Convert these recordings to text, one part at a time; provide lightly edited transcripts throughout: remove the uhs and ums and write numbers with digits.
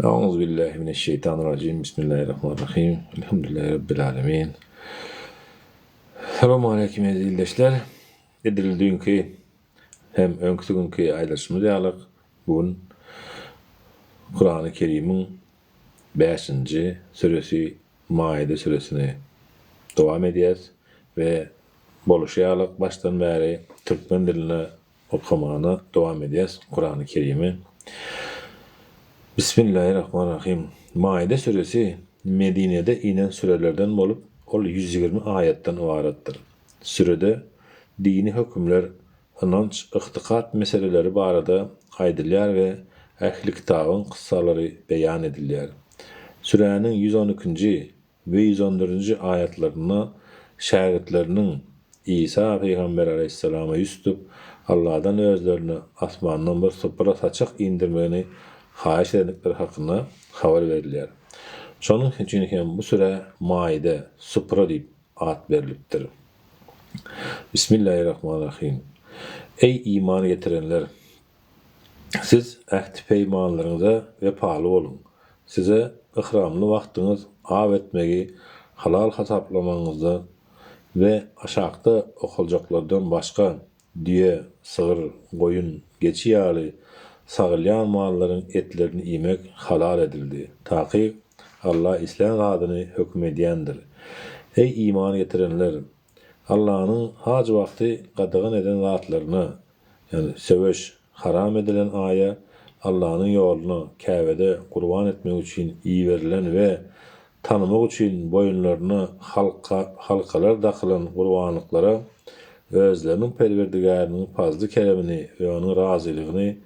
Euzu billahi mineşşeýtanirrajim. Bismillahirrahmanirrahim. Elhamdülillahi rabbil alamin. Salam aleýkum eziz ildeşler. Edil düýnki hem öňküsi günki aýdyşymyz ýaly bu gün Kurany Kerimiň bäşinji süresi Maide süresini dowam edýäs we boluşy ýaly başdan bäri türkmen dilinde okamana dowam edýäs Kurany Kerimi. Bismillahirrahmanirrahim. Maide süresi Medinede inen sürelerden bolup, ol 120 aýatdan ybaratdyr. Sürede dini hökümler, ynanç, ygtykat meseleleri barada aýdylýar we ähli kitabyň kyssalary beýan edilýär. Süräniň 112-nji we 114-nji aýatlarynda şägirtleriniň Isa pygamber aleýhissalama ýüz tutup, Alladan özlerine asmandan bir supra saçak indirmegini haýyş edendikleri hakynda habar berilýär. Şonuň üçin hem bu sürä Maide, supra diýip at berlipdir. Bismillahirrahmanirrahim. Eý iman getirenler! Siz ähti-peýmanlaryňyza wepaly boluň. Size yhramly wagtyňyz aw etmegi halal hasaplamagyňyzda we aşakda okaljaklardan başga düýe, sygyr, goýun, geçi ýaly sagylýan mallaryň etlerini iýmek halal edildi. Takyk, Alla islän zadyny höküm edýändir. Eý iman getirenler! Allanyň haj wagty gadagan eden zatlaryna, ýagny söweş, haram edilen aýa Allanyň ýoluna, Käbede, gurban etmek üçin iberilen we tanymak üçin boýunlaryna halka, halkalar dakylan gurbanlyklara özleriniň Perwerdigäriniň pazly-keremini we Onuň razylygyny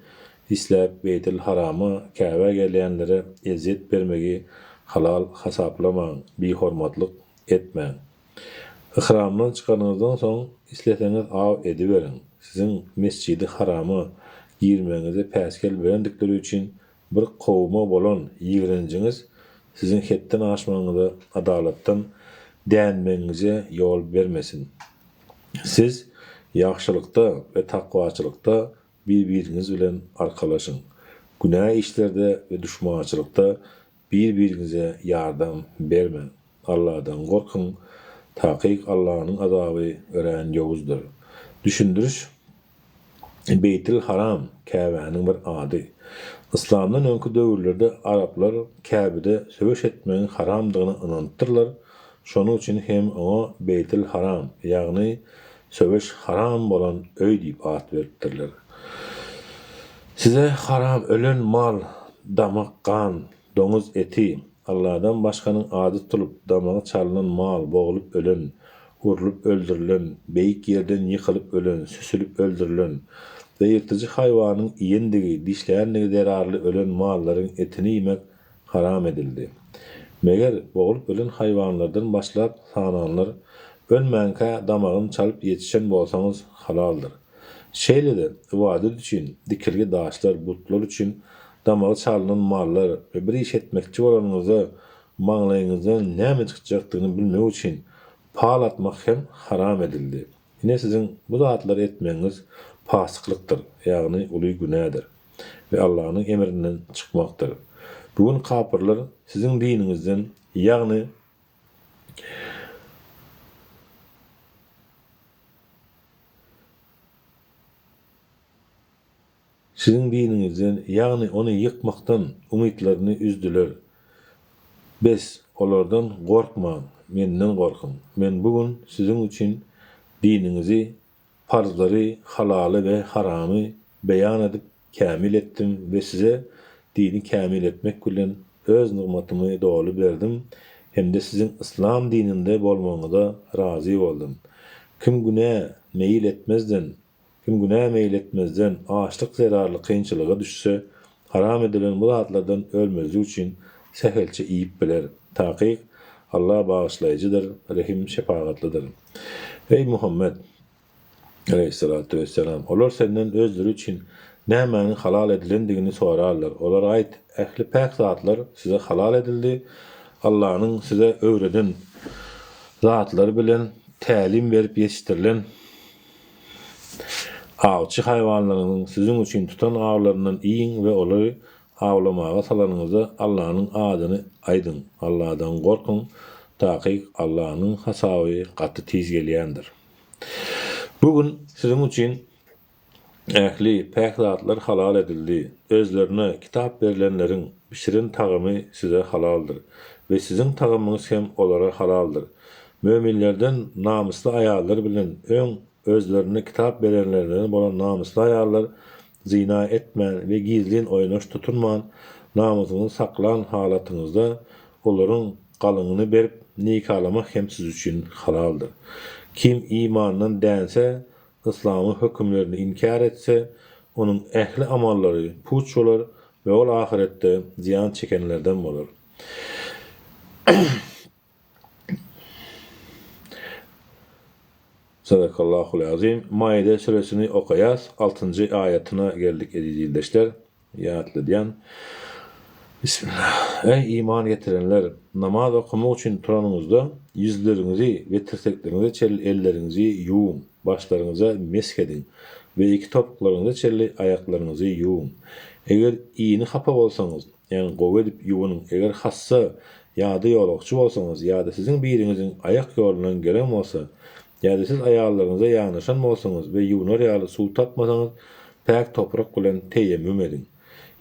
isläp Beýtil-Harama, Käbä gelýänlere ezýet bermegi halal hasaplamaň, bihormatlyk etmäň. Yhramdan çykanyňyzdan soň, isleseňiz aw ediberiň. Siziň Mesjidi Harama girmegiňize päsgel berendikleri üçin bir kowuma bolan ýigrenjiňiz siziň hetden aşmagyňyza, adalatdan dänmegiňize ýol bermesin. Siz ýagşylykda we takwaçylykda bir-biriňiz bilen arkalaşyň. Günä işlerde we duşmançylykda bir-biriňize ýardam bermäň. Alladan gorkuň, takyk Allanyň azaby örän ýowuzdyr. Düşündiriş, Beýtil Haram, Käbäniň bir ady. Yslamdan öňki döwürlerde araplar Käbede söweş etmegiň haramdygyna ynanypdyrlar, şonuň üçin hem oňa Beýtil Haram, ýagny söweş haram bolan öý diýip at beripdirler. Size haram ölen mal, damak, gan, Doňuz eti, Alladan başganyň ady tutulyp, damagy çalynan mal, boglup ölen, urlup öldürilen, beýik ýerden ýykylyp ölen, süsülip öldürilen we ýyrtyjy haýwanyň iýendigi, dişländigi zerarly ölen mallaryň etini iýmek haram edildi. Meger, boglup ölen haýwanlardan başlap sananlar ölmänkä damagyny çalyp ýetişen bolsaňyz halaldyr. Şeýle-de, ybadat üçin dikilgi daşlar, butlar üçin damagy çalynan mallar we bir iş etmekçi bolanyňyzda maňlaýyňyzdan näme çykjakdygyny bilmek üçin pal atmak hem haram edildi. Ine siziň bu zatlary etmegiňiz pasyklykdyr, ýagny uly günädir we Allanyň emrinden çykmakdyr. Bu gün kapyrlar siziň diniňizden, ýagny. Siziň diniňizden, ýagny ony ýykmakdan umytlaryny üzdüler. Bes, olardan gorkmaň, Menden gorkuň. Men bu gün siziň üçin diniňizi, parzlary, halaly we haramy beýan edip kämil etdim we size dini kämil etmek bilen Öz nygmatymy doly berdim hem-de siziň yslam dininde bolmagyňyza razy boldum. Kim günä meýil etmezden, kim günä meýil etmezden açlyk zerarly kynçylyga düşse, haram edilen bu zatlardan ölmezlik üçin sähelçe iýip biler. Takyk, Alla bagyşlaýjydyr, rehim-şepagatlydyr. Eý, Muhammet! Aleýhissalatu wesselam, Olar senden özleri üçin nämäniň halal edilendigini sorarlar. Olara aýt, Ähli päk zatlar size halal edildi, Allanyň size öwreden zatlary bilen tälim berip ýetişdirilen awçy haýwanlaryňyzyň siziň üçin tutan awlaryndan iýiň we olary. Awlamaga salanyňyzda Allanyň adyny aýdyň, Alladan gorkuň, takyk Allanyň hasaby gaty tiz gelýändir. Bu gün siziň üçin ähli päk zatlar halal edildi. Özlerine kitap berlenleriň bişiren tagamy size halaldyr we siziň tagamyňyz hem olara halaldyr. Möminlerden namysly aýallar bilen öň özlerine kitap berenlerden bolan namysly aýallar Zyna etmän we gizlin oýnaş tutunman, namysyňyzy saklan halatyňyzda, olaryň galyňyny berip nikalamak hem siz üçin halaldyr. Kim imandan dänse, yslamyň hökümlerini inkär etse, onuň ähli amallary puç bolar we ol ahyretde zyýan çekenlerden bolar. Sadakallahul azim. Maide süresini okaýas. Altynjy aýatyna geldik eziz ildeşler. Ýatladýan. Bismillah. Eý iman getirenler! Namaz okamak üçin turanyňyzda ýüzleriňizi we tirsekleriňize çenli elleriňizi ýuwuň, başlaryňyza mesh ediň we iki topuklaryňyza çenli aýaklaryňyzy ýuwuň. Eger ýyny hapa bolsaňyz, Ýagny gowy edip ýuwunyň, eger hassa ýa-da ýolagçy bolsaňyz, ýa-da siziň biriňiziň aýak ýolundan gelen bolsa, ýa-da siz aýallaryňyza ýanaşan bolsaňyz we ýuwunar ýaly suw tapmasaňyz, päk toprak bilen teýemmüm ediň.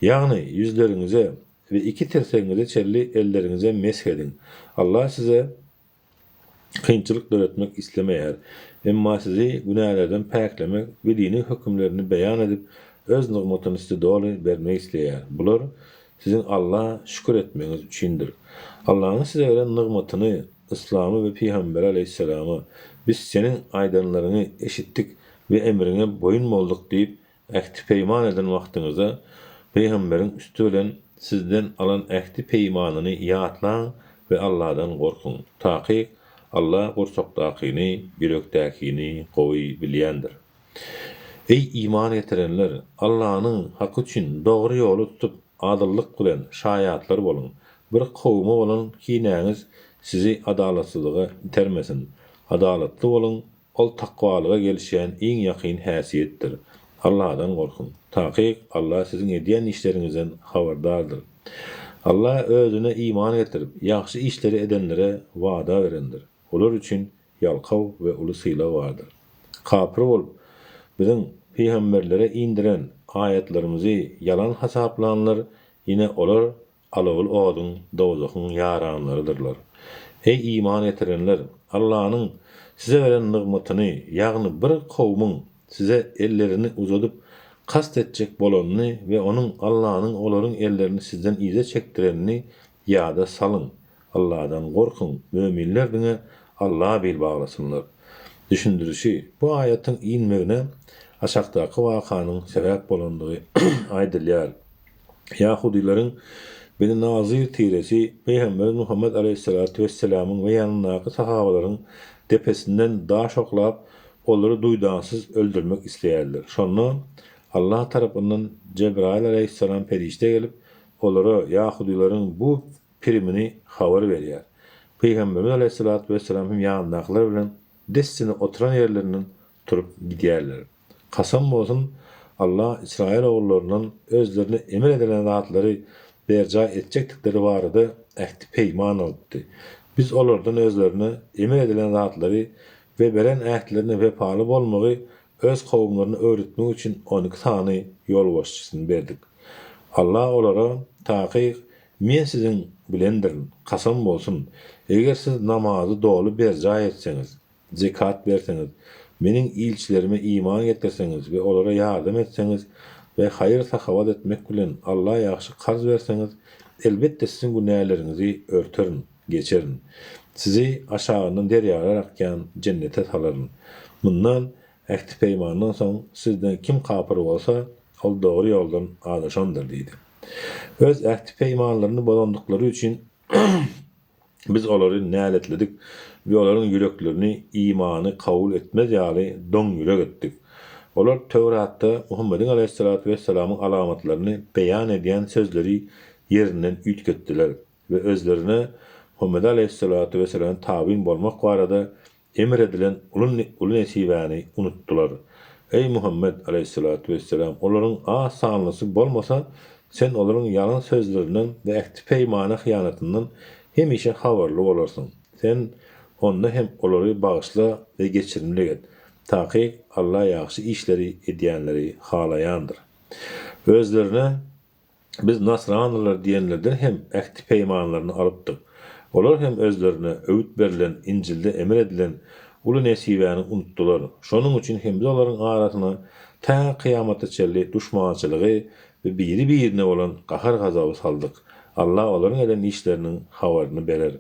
Ýagny ýüzleriňize we iki tirsegiňize çenli elleriňize mesh ediň. Allah size kynçylyk döretmek islemeýär. Emma sizi günälerden päklemek we diniň hökümlerini beýan edip, Öz nygmatyny size doly bermek isleýär. Bular, siziň Alla şükür etmegiňiz üçindir. Allanyň size beren nygmatyny, Yslamy we Pygambere aleýhissalama, Biz seniň aýdanlaryňy eşitdik we emriňe boýun bolduk diýip, Ähti-peýman eden wagtyňyzda pygamberiň üsti bilen sizden alan ähti-peýmanyny ýatlaň we Alladan gorkuň. Takyk, Alla gursakdakyny, ýürekdäkini gowy bilýändir. Eý, iman getirenler! Allanyň haky üçin dogry ýoly tutup, adyllyk bilen şaýatlar boluň! Bir kowuma bolan kinäňiz sizi adalatsyzlyga itermesin. Adalatly boluň, Ol takwalyga gelişýän iň ýakyn häsiýetdir. Alladan gorkuň. Takyk, Alla siziň edýän işleriňizden habardardyr. Alla Özüne iman getirip, ýagşy işleri edenlere wada berendir. Olar üçin ýalkaw we uly sylag bardyr. Kapyr bolup, Biziň, pygamberlere indiren, aýatlarymyzy ýalan hasaplanlar, ine olar Alawly oduň, dowzahyň ýaranlarydyrlar. Eý, iman getirenler! Allanyň size beren nygmatyny, ýagny bir kowumyň size ellerini uzadyp kast etjek bolanyny we Onuň, Allanyň, olaryň ellerini sizden yza çekdirenini ýada salyň! Alladan gorkuň, möminler diňe Alla bil baglasynlar. Düşündirişi, Bu aýatyň inmegine aşakdaky wakanyň sebäp bolandygy aýdylýar. Ýahudylaryň Beni Nazyr tiresi Pygamberimiz Muhammet aleýhissalatu wesselamyň we ýanyndaky sahabalaryň depesinden daş oklap, olary duýdansyz öldürmek isleýärler. Şonda Allah tarapyndan Jebraýyl aleýhissalam perişde gelip, olara ýahudylaryň bu pirimini habar berýär. Pygamberimiz aleýhissalatu wesselam hem ýanyndakylar bilen dessine oturan ýerlerinden turup gidýärler. Kasam bolsun, Allah Ysraýyl ogullaryndan özlerine emir edilen zatlary berjaý etjekdikleri barada ähti-peýman alypdy. Biz olardan özlerine emir edilen zatlary we beren ähtlerine wepaly bolmagy öz kowumlaryna öwretmek üçin 12 sany ýolbaşçysyny berdik. Allah olara, Takyk, Men siziň bilendirin, kasam bolsun, eger siz namazy doly berjaý etseňiz, zekat berseňiz, Meniň ilçilerime iman getirseňiz we olara ýardam etseňiz we haýyr-sahawat etmek bilen Alla ýagşy karz berseňiz, elbetde siziň günäleriňizi örterin, geçerin. Sizi aşagyndan derýalar akýan jennete salaryn. Mundan, ähti-peýmandan soň sizden kim kapyr bolsa, ol dogry ýoldan azaşandyr diýdi. Öz ähti-peýmanlaryny bozandyklary üçin Biz olary näletledik we olaryň ýüreklerini imany kabul etmez ýaly doňýürek etdik. Olar Töwratda Muhammediň aleýhissalatu wessalamyň alamatlaryny beýan edýän sözleri ýerinden üýtgetdiler we özlerine Muhammede aleýhissalatu wessalama tabyn bolmak barada emr edilen uly uly nesibäni unutdylar. Eý, Muhammet, aleýhissalatu wesselam, olaryň az sanlysy bolmasa, Sen olaryň ýalan sözlerinden we ähti-peýmana hyýanatyndan hemişe habarly bolarsyň. Sen onda hem olary bagyşla we geçirimlik et. Takyk Alla ýagşy işleri edýänleri halaýandyr. Özlerine Biz nasranylar diýenlerden hem ähti-peýmanlaryny alypdyk. Olar hem özlerine öwüt berlen Injilde emir edilen uly nesibäni unutdylar. Şonuň üçin hem biz olaryň arasyna tä kyýamata çenli duşmançylygy we biri-birine bolan gahar-gazaby saldyk. Allah olaryň eden işleriniň habaryny berer.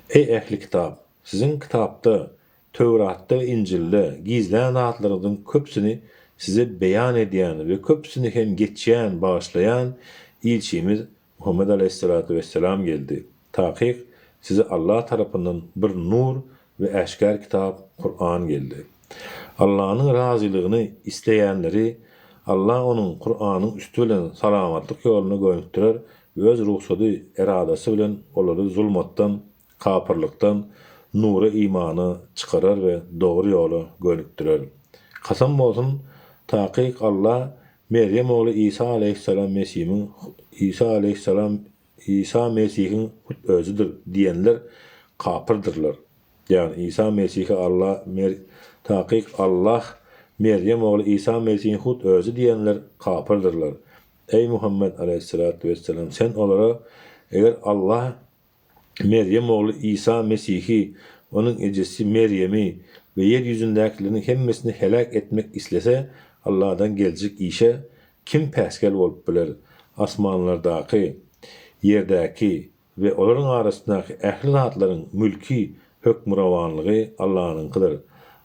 Eý ähli-kitap! Siziň kitapda Töwratda we Injilde gizlän zatlaryňyzyň köpüsini size beýan edýän we köpüsini hem geçýän, bagyşlaýan ilçimiz Muhammet aleýhissalatu wesselam geldi. Takyk, size Allah tarapyndan bir nur we äşgär kitap, Kuran geldi. Allanyň razylygyny isleýänleri Allah onuň, Kuranyň, üsti bilen salamatlyk ýoluna gönükdirer we öz rugsady, eradasy, bilen olary zulmatdan, kapyrlykdan nura imana çykarar we dogry ýola gönükdirer. Kasam bolsun, takyk Alla Merýem ogly Isa aleýhissalam Mesimiň Isa aleýhissalam Isa Mesihiň hut özüdir diýenler kapyrdyrlar. Ýagny Isa Mesihi Alla Mer takyk Allah Merýem ogly Isa Mesihiň hut özi diýenler kapyrdyrlar. Eý Muhammet aleýhissalatu wesselam sen olara eger Allah Merýem ogly Isa Mesihi, onuň ejesi Merýemi we ýer ýüzündäkileriň hemmesini heläk etmek islese, Allahdan geljek işe kim päsgel bolup biler? Asmanlardaky, ýerdäki we olaryň arasyndaky ähli zatlaryň mülki, hökmürowanlygy Allanyňkydyr.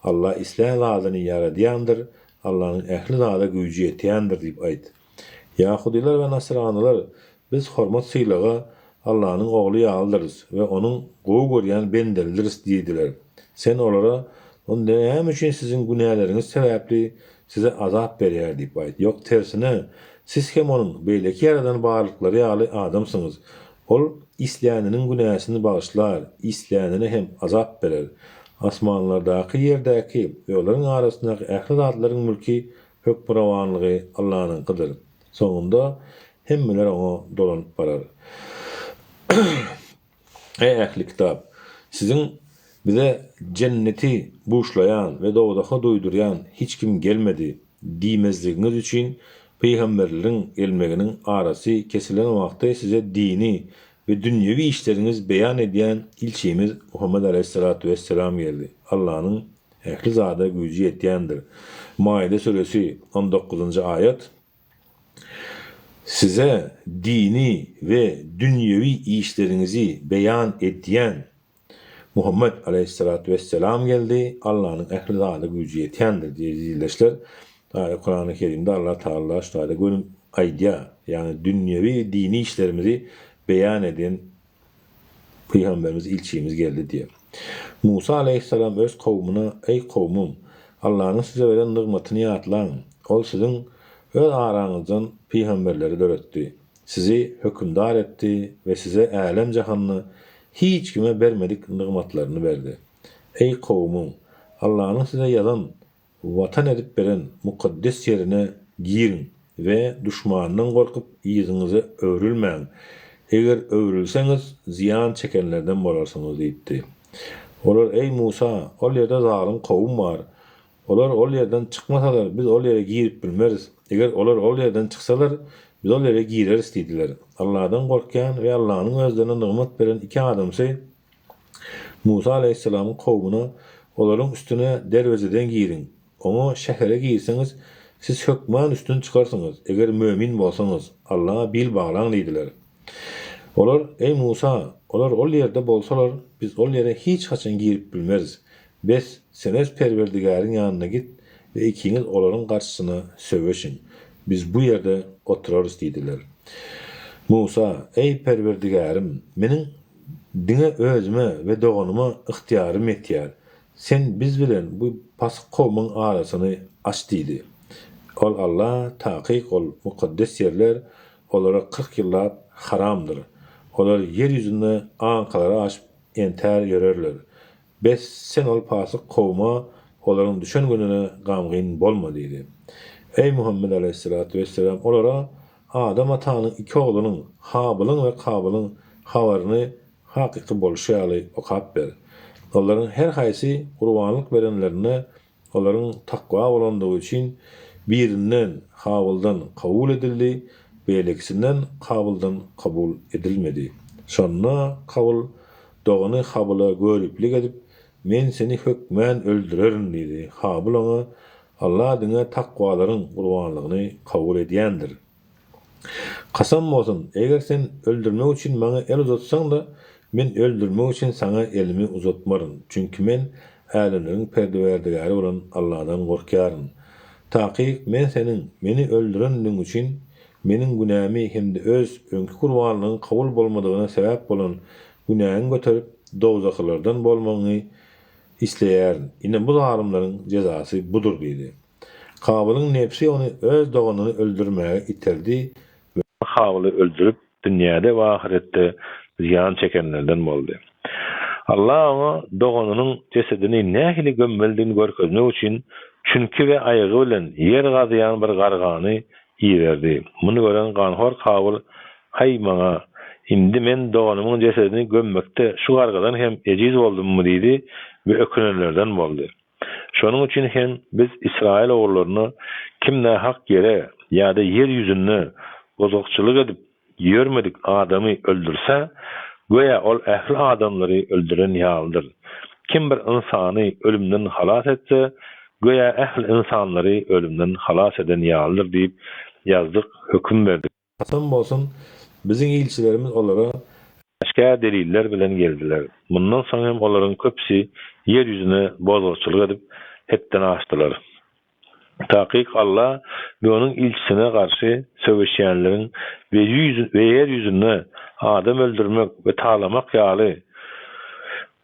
Allah islän zadyny ýaradýandyr, Allanyň ähli zada güýji ýetýändir diýip aýt. Ýahudylar we nasranylar Biz hormat-sylaga Allanyň ogly ýalydyrys we Onuň gowy görýän bendelidiris diýdiler. Sen olara, Onda näme üçin siziň günäleriňiz sebäpli size azap berýär diýip aýt. Ýok, tersine, siz hem Onuň beýleki ýaradan barlyklary ýaly adamsyňyz. Ol isläniniň günäsini bagyşlar, islänine hem azap berer. Asmanlardaky, ýerdäki we olaryň arasyndaky ähli zatlaryň mülki hökmürowanlygy Allanyňkydyr. Soňunda hemmeler oňa dolanyp barar. Eý, ähli-kitap! Siziň bize jenneti buşlaýan we dowzahy duýdurýan hiç kim gelmedi diýmezligiňiz üçin pygamberleriň gelmeginiň arasy kesilen wagty size dini we dünýewi işleriňiz beýan edýän ilçimiz Muhammet aleýhissalatu wesselam geldi. Allanyň Ähli zada güýji ýetýändir. Maide süresi, on dokuzynjy aýat, Size dini we dünýewi işleriňizi beýan edýän Muhammet aleýhissalatu wesselam geldi, Allanyň ähli zada güýji ýetýändir diýip ildeşler, Kurany Kerimde Allah Tagala şu taýda göni aýdýar, ýagny dünýewi dini işlerimizi beýan eden Pygamberimiz ilçimiz geldi diýýär. Musa alaýhyssalam öz kowumyna, Eý, kowumym! Allanyň size beren nygmatyny ýatlaň. Ol siziň öz araňyzdan pygamberleri döretdi. Sizi hökümdar etdi we size älem-jahanda hiç kime bermedik nygmatlaryny berdi. Eý, kowumym! Allanyň size ýazan Watan edip beren mukaddes ýerine giriň we duşmandan gorkup yzyňyza öwrülmäň. Eger öwrülseňiz, zyýan çekenlerden bolarsyňyz diýipdi. Olar, Eý, Musa! Ol ýerde zalym kowum bar. Olar ol ýerden çykmasalar, biz ol ýere girip bilmeris. Eger olar ol ýerden çyksalar, biz ol ýere gireris diýdiler. Alladan gorkýan we Allanyň özlerine nygmat beren iki adamsy Musa alaýhyssalamyň kowumyna, Olaryň üstüne derwezeden giriň. Oňa, şähere girseňiz, siz hökman üstün çykarsyňyz, eger mömin bolsaňyz, Allaha bil baglaň diýdiler. Olar, Eý, Musa! Olar ol ýerde bolsalar, biz ol ýere hiç haçan girip bilmeris. Bes, sen öz Perwerdigäriň ýanyna git we ikiňiz olaryň garşysyna söweşiň. Biz bu ýerde oturarys diýdiler. Musa, Eý, Perwerdigärim! Meniň Diňe özüme we doganyma ygtyýarym ýetýär. Sen biz bilen bu pasyk kowmuň arasyny aç diýdi. Ol Alla, Takyk ol mukaddes ýerler olara 40 ýyllap haramdyr. Olar ýer ýüzünde aňkalary aşyp entär ýörerler. Bes, sen ol pasyk kowma olaryň düşen gününe gamgyn bolma diýdi. Eý, Muhammet aleýhissalatu wesselam, olara. Adam atanyň iki oglunyň, Habylyň we Kabylyň habaryny hakyky bolşy ýaly okap ber. Olaryň her haýsy gurbanlyk berenlerinde olaryň takwa bolandygy üçin birinden, Habyldan, kabul edildi, beýlekisinden, Kabyldan, kabul edilmedi. Şonda Kabyl dogany Habyla göriplik edip, Men seni hökmän öldürerin diýdi. Habyl oňa, Allah diňe takwalaryň gurbanlygyny kabul edýändir. Kasam bolsun, eger sen öldürmek üçin maňa el uzatsaň-da, men öldürmek üçin saňa elimi uzatmaryn, çünki men älemleriň Perdiwerdigäri bolan Allahdan gorkýaryn. Takyk, men seniň meni öldürendigiň üçin meniň günämi hem-de öz öňki gurbanlygyň kabul bolmadygyna sebäp bolan günäňi göterip, dowzahylardan bolmagyňy isleýärin. Ine, bu zalymlaryň jezasy budur diýdi. Kabylyň nebsi ony öz doganyny öldürmäge iterdi we. Kabyly öldürip, dünýäde we ahyretde zyýan çekenlerden boldy. Allah oňa doganynyň jesedini nähili gömmelidigini görkezmek üçin çüňki we aýagy bilen ýer gazýan bir gargany iberdi. Muny gören ganhor Kabyl, Haý, maňa! Indi men doganymyň jesedini gömmekde şu gargadan hem ejiz boldummy diýdi we ökünenlerden boldy. Şonuň üçin hem biz Ysraýyl ogullaryna kim nähak ýere ýa-da ýer ýüzünde bozgakçylyk edip ýörmedik adamy öldürse, göýä ol ähli adamlary öldüren ýalydyr. Kim bir ynsany ölümden halas etse, göýä ähli ynsanlary ölümden halas eden ýalydyr diýip ýazdyk, höküm berdik. Kasam bolsun, biziň ilçilerimiz olara äşgär deliller bilen geldiler. Mundan soň hem olaryň köpüsi ýer ýüzüne bozgakçylyk edip, hetden aşdylar. Takyk Alla we Onuň ilçisine garşy söweşýänleriň we ýer ýüzünde adam öldürmek we talamak ýaly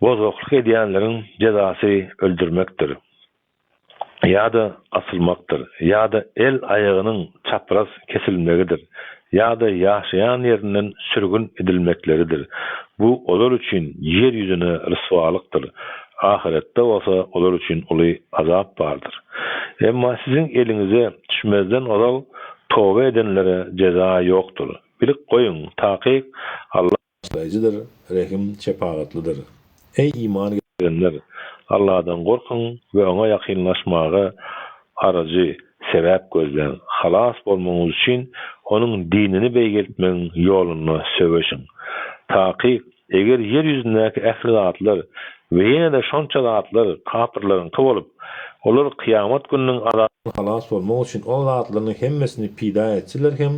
bozgaklyk edýänleriň jezasy öldürmekdir. ýa-da asylmakdyr, ýa-da el-aýagynyň çapraz kesilmegidir, ýa-da ýaşaýan ýerinden sürgün edilmekleridir. Bu olar üçin ýer ýüzüne ryswalykdyr, ahyretde bolsa olar üçin uly azap bardyr. Emma siziň eliňize düşmezden ozal toba edenlere jeza ýokdur. Bilip goýuň, takyk Allah. Bagyşlaýjydyr, rehim-şepagatlydyr. Eý, iman getirenler! Allahdan gorkuň we Oňa ýakynlaşmaga arajy, sebäp gözläň. Halas bolmagyňyz üçin Onuň dinini beýgeltmegiň ýolunda söweşiň. Takyk, eger ýer ýüzündäki ähli zatlar we ýene-de şonça zatlar kapyrlaryňky bolup, olar kyýamat gününiň azabyndan halas bolmak üçin ol zatlaryň hemmesini pida etseler hem,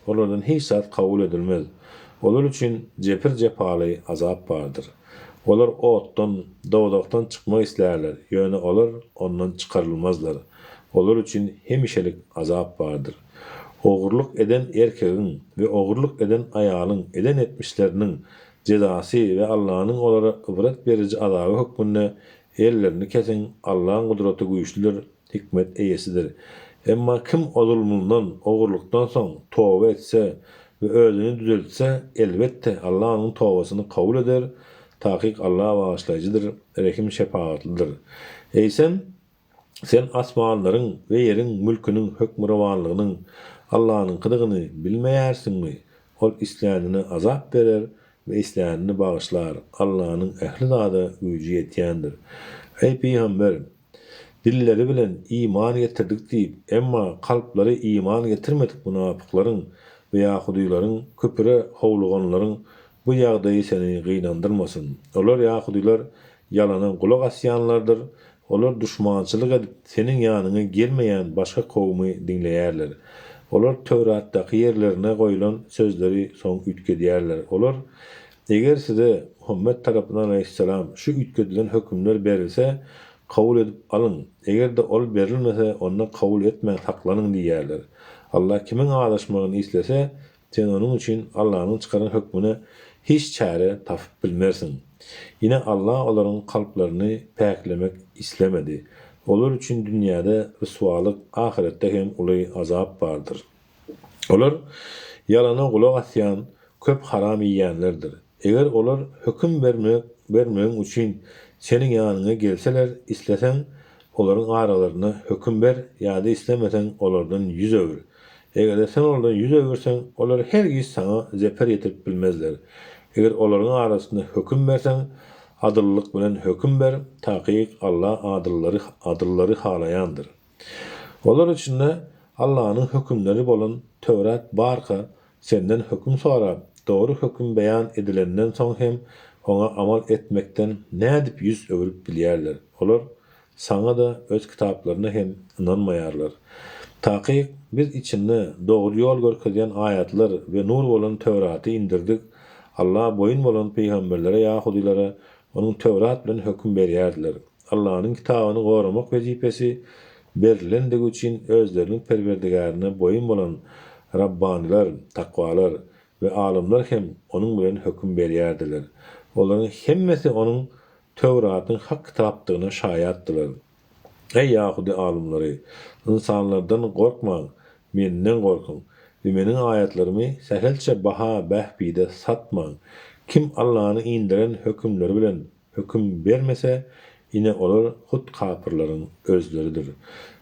Olardan hiç zat kabul edilmez. Olar üçin jepir-jepaly azap bardyr. Olar otdan, dowzahdan çykmak islärler, ýöne olar ondan çykarylmazlar. Olar üçin hemişelik azap bardyr. Ogurlyk eden erkegiň we ogurlyk eden aýalyň eden etmişleriniň jezasy we Allanyň olara ybrat beriji azaby hökmünde ellerini kesiň, Allaň gudraty güýçlüdir, hikmet eýesidir. Emma kim o zulmundan, ogurlykdan soň toba etse we özüni düzeltse, elbetde, Alla onuň tobasyny kabul eder, takyk Alla bagyşlaýjydyr, rehim-şepagatlydyr. Eýsem, sen asmanlaryň we ýeriň mülküniň hökmürowanlygynyň Allanyňkydygyny bilmeýärsiňmi? Ol islänine azap berer we islänini bagyşlar. Allanyň ähli zada güýji ýetýändir. Eý, pygamber! Dilleri bilen iman getirdik diýip, emma kalplary iman getirmedik munafyklaryň we ýahudylaryň küpüre howluganlaryň bu ýagdaýy seni gynandyrmasyn. Olar, ýahudylar, ýalana gulak asýanlardyr, olar duşmançylyk edip, seniň ýanyňa gelmeýän başga kowumy diňleýärler. Olar Töwratdaky ýerlerine goýlan sözleri soň üýtgedýärler. Olar, Eger size Muhammet tarapyndan aleýhissalam şu üýtgedilen hökümler berilse, kabul edip alyň, eger-de ol berilmese, onda kabul etmän saklanyň diýýärler. Allah kimiň azaşmagyny islese, sen onuň üçin Allanyň çykaran hökmüne hiç çäre tapyp bilmersiň. Ine Allah olaryň kalplaryny päklemek islemedi. Olar üçin dünýäde ryswalyk, ahyretde hem uly azap bardyr. Olar ýalana gulak asýan, köp haram iýýänlerdir. Eger olar höküm bermek bermegiň üçin seniň ýanyňa gelseler, isleseň, olaryň aralarynda höküm ber ýa-da islemeseň, olardan ýüz öwür. Eger-de sen olardan ýüz öwürseň, olar hergiz saňa zeper ýetirip bilmezler. Eger olaryň arasynda höküm berseň, adyllyk bilen höküm ber, takyk Alla adyllary adyllary halaýandyr. Olar içinde Allanyň hökümleri bolan Töwrat barka, senden höküm sorap, dogry höküm beýan edilenden soň hem oňa amal etmekden nädip ýüz öwrüp bilýärler? Olar Saňa-da, öz kitaplaryna hem ynanmaýarlar. Takyk, Biz içinde dogry ýol görkezýän aýatlar we nur bolan Töwraty indirdik. Alla boýun bolan pygamberlere ýahudylara onuň Töwrat bilen höküm berýärdiler. Allanyň kitabyny goramak wezipesi berilendigi üçin özleriniň Perwerdigärine boýun bolan rabbanylar, takwalar, we alymlar hem onuň bilen höküm berýärdiler. Olaryň hemmesi onuň Töwratyň hak kitapdygyna şaýatdylar. Eý, ýahudy alymlary! Ynsanlardan gorkmaň, Menden gorkuň we Meniň aýatlarymy sähelçe baha bähbide satmaň. Kim Allanyň inderen hökümleri bilen höküm bermese, ine olar hut kapyrlaryň özleridir.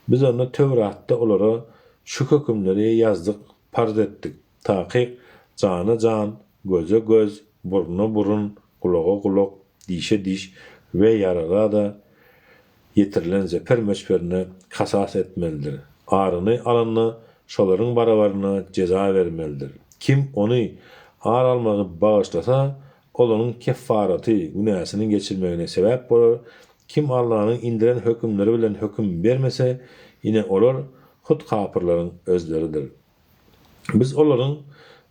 Biz onda Töwratda olara şu hökümleri ýazdyk, parz etdik, Takyk, jana jan, göze göz, burna burun, gulaga gulak, dişe diş we ýaraga-da ýetirilen zeper möçberine kasas etmelidir. Aryny alanda şolaryň barabaryna jeza bermelidir. Kim ony, ar almagy, bagyşlasa, ol onuň keffaraty, günäsiniň geçilmegine sebäp bolar. Kim Allanyň indiren hökümleri bilen höküm bermese, ine olar hut kapyrlaryň özleridir. Biz olaryň,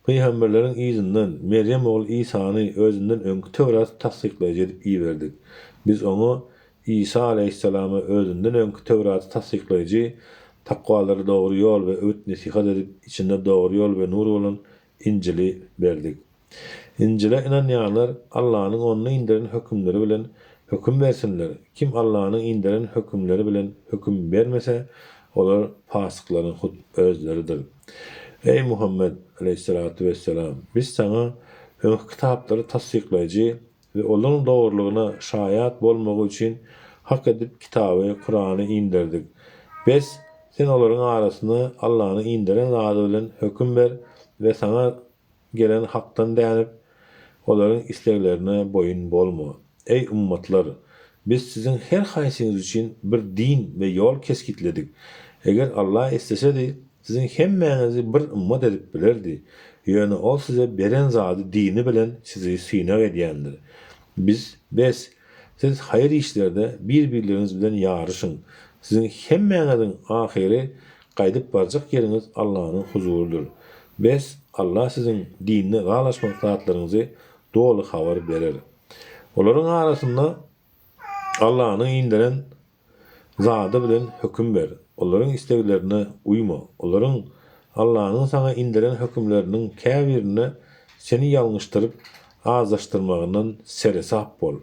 pygamberleriň, yzyndan Merýem ogly Isany özünden öňki Töwraty tassyklaýjy edip iberdik. Biz oňa, Isa alaýhyssalama, özünden öňki Töwraty tassyklaýjy, takwalara dogry ýol we öwüt-nesihat edip, içinde dogry ýol we nur bolan Injili berdik. Injile ynanýanlar Allanyň onda inderen hökümleri bilen höküm bersinler, kim Allanyň inderen hökümleri bilen höküm bermese, olar pasyklaryň hut özleridir. Eý, Muhammet, aleýhissalatu wesselam! Biz saňa öňki kitaplary tassyklaýjy we olaryň dogrulygyna şaýat bolmagy üçin hak edip kitaby, Kurany, inderdik. Bes, sen olaryň arasynda Allanyň inderen zady bilen höküm ber we saňa gelen hakdan dänip, olaryň isleglerine boýun bolma. Eý, ymmatlar! Biz siziň her haýsyňyz üçin bir din we ýol kesgitledik. Eger Alla islesedi, siziň hemmäňizi bir ymmat edip bilerdi. Ýöne Ol size beren zady dini bilen sizi synag edýändir. Biz, bes, siz haýyr işlerde bir-birleriňiz bilen ýaryşyň. Siziň hemmäňiziň ahyry gaýdyp barjak ýeriňiz Allanyň huzurydyr. Bes, Alla siziň dinde ylalaşmadyk zatlaryňyzy doly habar berer. Olaryň arasynda Allanyň inderen zady bilen höküm ber. Olaryň isleglerine uýma. Olaryň Allanyň saňa inderen hökümleriniň käbirinde seni ýalňyşdyryp, azaşdyrmagyndan seresap bol.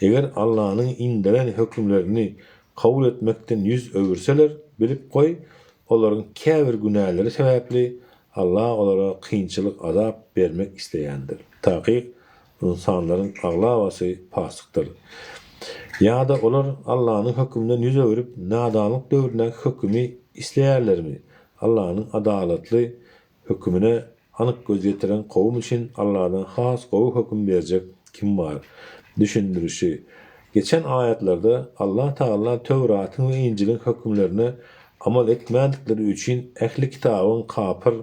Eger Allanyň inderen hökümlerini kabul etmekden ýüz öwürseler, bilip goý, olaryň käbir günäleri sebäpli Alla olara kynçylyk, azap bermek isleýändir. Takyk, ynsanlaryň aglabasy pasykdyr. Ýa-da olar Allanyň höküminden ýüz öwrüp, nadanlyk döwründäki hökümi isleýärlermi? Allanyň adalatly hökümine anyk göz ýetiren kowum üçin Alladan has gowy höküm berjek kim bar? Düşündirişi, Geçen aýatlarda Allah Tagala Töwratyň we Injiliň hökümlerine amal etmändikleri üçin ähli kitabyň kapyr,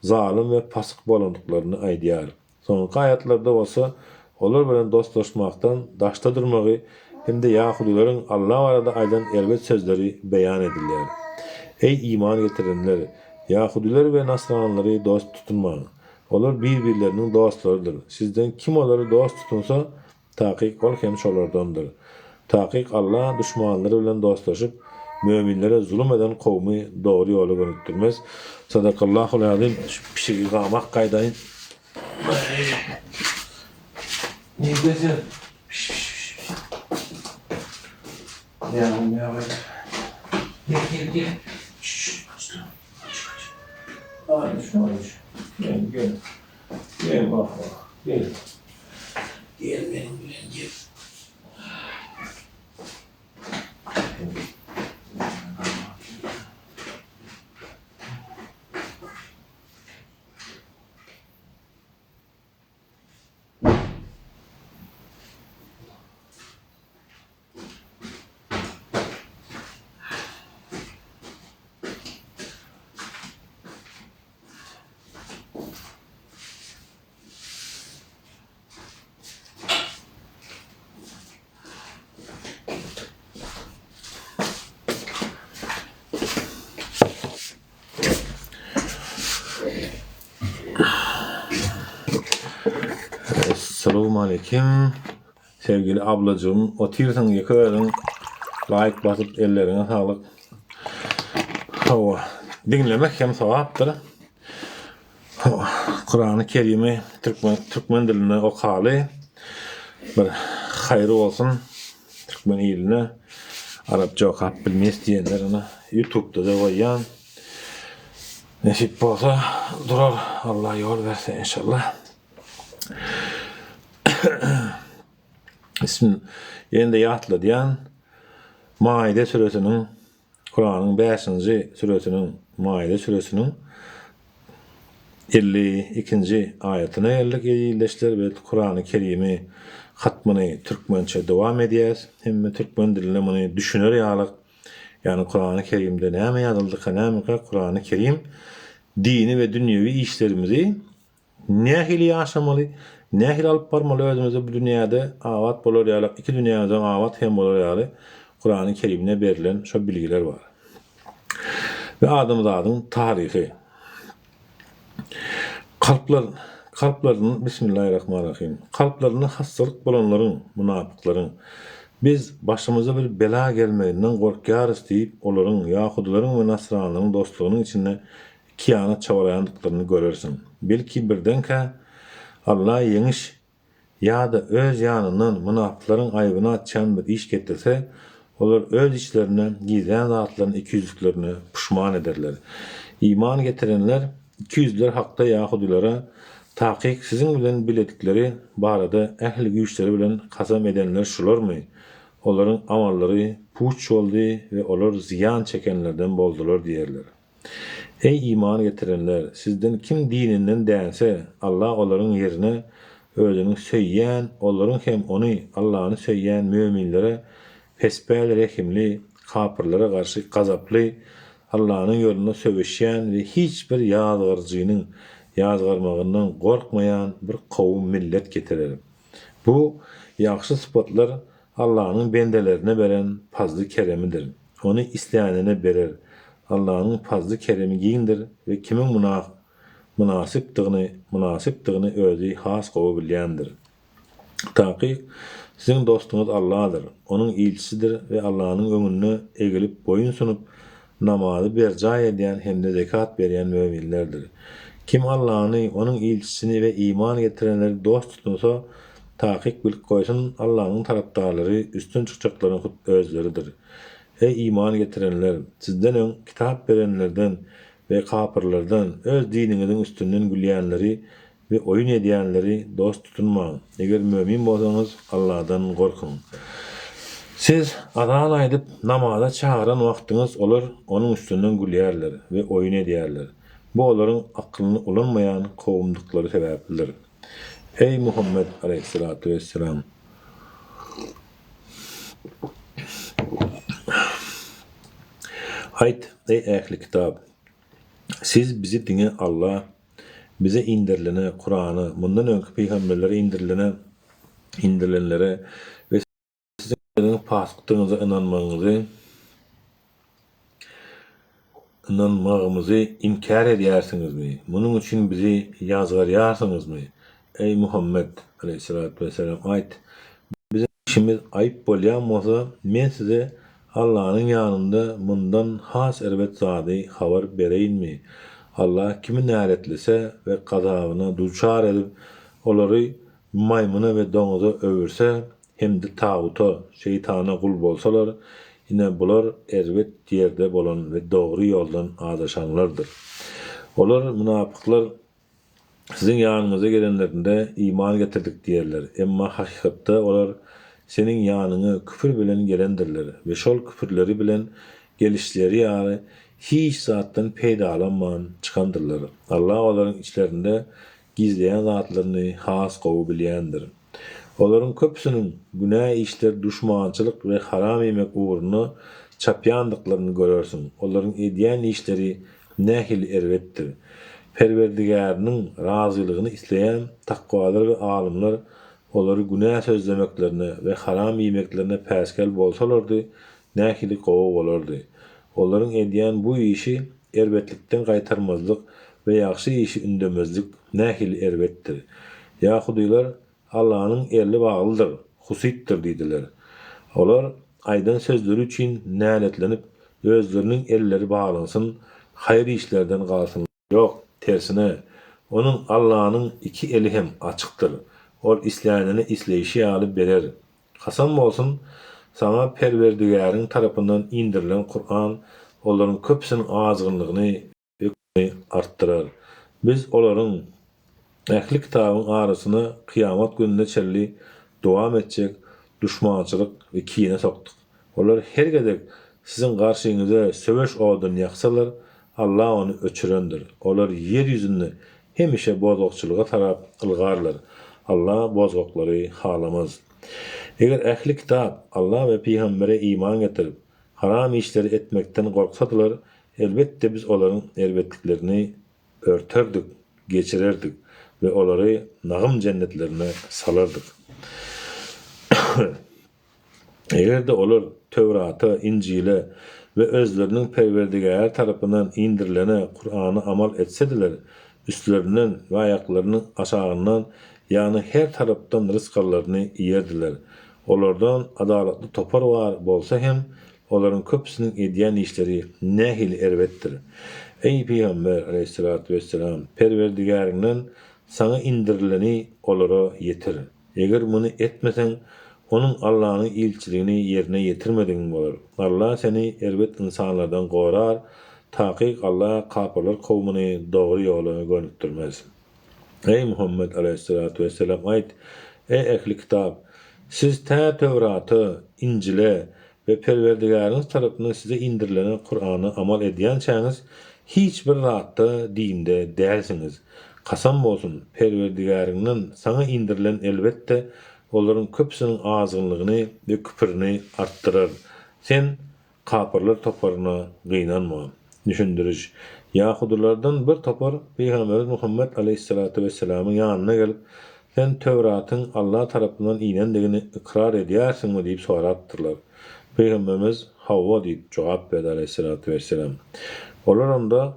zalym we pasyk bolandyklaryny aýdýar. Soňky aýatlarda bolsa olar bilen dostlaşmakdan daşda durmagy hem-de ýahudylaryň Alla barada aýdan erbet sözleri beýan edilýär. Eý, iman getirenler! Ýahudylar we nasranylary dost tutunmaň. Olar bir-birleriniň dostlarydyr. Sizden kim olary dost tutunsa, Takyk ol hem şolardandyr. Takyk Alla duşmanlary bilen dostlaşyp, möminlere zulum eden kowmy dogry ýola gönükdirmez. Sadakallahul azim. Şu pişigi gamak gaýdaýyn. Nirde sen? Piş piş piş piş. Ýa ýa. Gel gel gel. Şşş. Kaç kaç. Ay şu ay. Gel gel. Gel bak bak. Gel. Gel benim bilen gel. Salowmaleýkim sevgili ablajygym otyrsyň ýeke özüň laýk basyp elleriňe saglyk. Hawa diňlemek hem sogapdyr. Hawa Kurany Kerimi türkmen türkmen dilinde okaly bir haýry bolsun türkmen iline arapça okap bilmeýs diýenler ine ýutubda-da goýýan. Nesip bolsa durar Allah ýol berse inşallah. Bismillah. Ýene-de ýatladýan Maide süresiniň Kuranyň 5-nji süresiniň Maide süresiniň 52-nji aýatyna geldik ildeşler we Kurany Kerimi hatmyny türkmençe dowam edýäs. Hemme türkmen dilinde muny düşüner ýaly Ýagny Kurany Kerimde näme ýazyldyka nämeka Kurany Kerim dini we dünýewi işlerimizi nähili ýaşamaly, nähili alyp barmaly özümizi bu dünýäde abat bolar ýaly, iki dünýämizem abat hem bolar ýaly Kurany Kerimde berlen şo bilgiler bar. We adamzadyň taryhy. Kalplar, kalplarynda, Bismillahirrahmanirrahim. Kalplarynda hassalyk bolanlaryň, munafyklaryň, Biz başymyza bir bela gelmeginden gorkýarys diýip, olaryň, ýahudylaryň we nasranylaryň dostlugynyň içinde ikiýana çabalaýandyklaryny görersiň. Belki birdenkä Alla ýeňiş Ýa-da öz ýanyndan mynapyklaryň aýbyny açýan bir iş getirse, olar öz içlerinde gizlän zatlaryny ikiýüzlüklerine puşman ederler. Iman getirenler ikiýüzlüler hakda ýahudylara takyk siziň bilen biledikleri barada ähli güýçleri bilen kasam edenler şularmy? Olaryň amallary puç boldy we olar zyýan çekenlerden boldular diýerler. Eý, iman getirenler! Sizden kim dininden dänse, Allah olaryň ýerine Özüniň söýýän, olaryň hem Ony, Allany söýýän möminlere pespäl rehimli, kapyrlara garşy gazaply, Allanyň ýolunda söweşýän we hiç bir ýazgaryjynyň ýazgarmagyndan gorkmaýan bir kowum millet getirer. Bu, ýagşy sypatlar Allanyň bendelerine beren pazly-keremidir. Ony islänine berer. Allanyň pazly-keremi giňdir we kimiň mynasypdygyny mynasypdygyny özi has gowy bilýändir. Takyk, siziň dostuňyz Alladyr, Onuň ilçisidir we Allanyň öňünde egilip boýun sunup, namazy berjaý edýän hem-de zekat berýän möminlerdir. Kim Allany, Onuň ilçisini we iman getirenleri dost tutunsa, takyk bilip goýsun, Allanyň tarapdarlary üstün çykjaklaryň hut özleridir. Eý, iman getirenler! Sizden öň kitap berenlerden we kapyrlardan öz diniňiziň üstünden gülýänleri we oýun edýänleri dost tutunmaň. Eger mömin bolsaňyz, Alladan gorkuň. Siz azan aýdyp, namaza çagyran wagtyňyz olar onuň üstünden gülýärler we oýun edýärler. Bu olaryň aklyny ulanmaýan kowumdyklary sebäplidir. Eý, Muhammet aleýhissalatu wesselam! Aýt, eý, ähli-kitap! Siz bizi diňe Alla, bize inderilene, Kurana, mundan öňki pygamberlere inderilene, inderilenlere we siziň özüňiz pasykdygyňyza ynanmagyňyzy, ynanmagymyzy inkär edýärsiňizmi? Munuň üçin bizi ýazgarýarsyňyzmy? Eý, Muhammet, aleýhissalatu wesselam, aýt, Biziň işimiz aýyp bolýan bolsa, men size Allanyň ýanynda mundan has erbet zady habar bereýinmi? Alla kimi näletlese we gazabyna duçar edip, olary maýmyna we doňuza öwürse hem-de taguta, şeýtana gul bolsalar, ine bular erbet ýerde bolan we dogry ýoldan azaşanlardyr. Olar, mynapyklar, Siziň ýanyňyza gelenlerinde iman getirdik diýerler, emma hakykatda olar seniň ýanyňa küfür bilen gelendirler we şol küfürleri bilen gelişleri ýaly hiç zatdan peýdalanman çykandyrlar. Allah olaryň içlerinde gizleýän zatlaryny has gowy bilýändir. Olaryň köpüsiniň günä işler, duşmançylyk we haram iýmek ugrunda çapýandyklaryny görersiň. Olaryň edýän işleri nähili erbetdir! Perwerdigäriniň razylygyny isleýän takwalar we alymlar olary günä sözlemeklerine we haram iýmeklerine päsgel bolsalardy, nähili gowy bolardy! Olaryň edýän bu işi erbetlikden gaýtarmazlyk we ýagşy işi ündemezlik nähili erbetdir! Ýahudylar. Allanyň eli baglydyr, husytdyr diýdiler. Olar aýdan sözleri üçin näletlenip, özleriniň elleri baglansyn, haýyr işlerden galsynlar. Ýok, tersine, Onuň, Allanyň, iki eli hem açykdyr. Ol islänine isleýşi ýaly berer. Kasam bolsun, saňa Perwerdigäriň tarapyndan inderilen Kuran olaryň köpüsiniň azgynlygyny we küpürini artdyrar. Biz olaryň, ähli kitabyň, arasyna kyýamat gününe çenli dowam etjek duşmançylyk we kine sokduk. Olar her gezek siziň garşyňyza söweş oduny ýaksalar, Allah ony öçürendir. Olar ýer ýüzünde hemişe bozgakçylyga tarap ylgarlar. Allah bozgaklary halamaz. Eger ähli kitap Allah we pygambere iman getirip, haram işleri etmekden gorksadylar, elbetde biz olaryň erbetliklerini örterdik, geçirerdik we olary nagym jennetlerine salardyk. Eger-de olar Töwrata, Injile we özleriniň Perwerdigäri tarapyndan indirilene, Kurana amal etsediler, üstlerinden we aýaklarynyň aşagyndan, ýagny her tarapdan rysgallaryny iýerdiler. Olardan adalatly topar bar bolsa hem, olaryň köpüsiniň edýän işleri nähili erbetdir! Eý, pygamber, aleýhissalatu wesselam, Perwerdigäriňden saňa indirileni olara ýetir! Eger muny etmeseň, Onuň, Allanyň, ilçiligini ýerine ýetirmedigiň bolar. Alla seni erbet ynsanlardan gorar, takyk Alla kapyrlar kowmuny dogry ýola gönükdirmez. Eý, Muhammet aleýhissalatu wesselam, aýt, Eý, ähli kitap! Siz tä Töwrata, Injile we Perwerdigäriňiz tarapyndan size indirilene Kurana amal edýänçäňiz hiç bir zatda dinde dälsiňiz. Kasam bolsun, Perwerdigäriňden saňa indirilen elbetde olaryň köpüsiniň azgynlygyny we küpürini artdyrar. Sen kapyrlar toparyna gynanma. Düşündiriş, Ýahudylardan bir topar Pygamberimiz Muhammet aleýhissalatu wessalamyň ýanyna gelip, Sen Töwratyň Alla tarapyndan inendigini ykrar edýärsiňmi diýip sorapdyrlar. Pygamberimiz, Hawa diýip jogap berdi aleýhissalatu wessalam. Olar onda,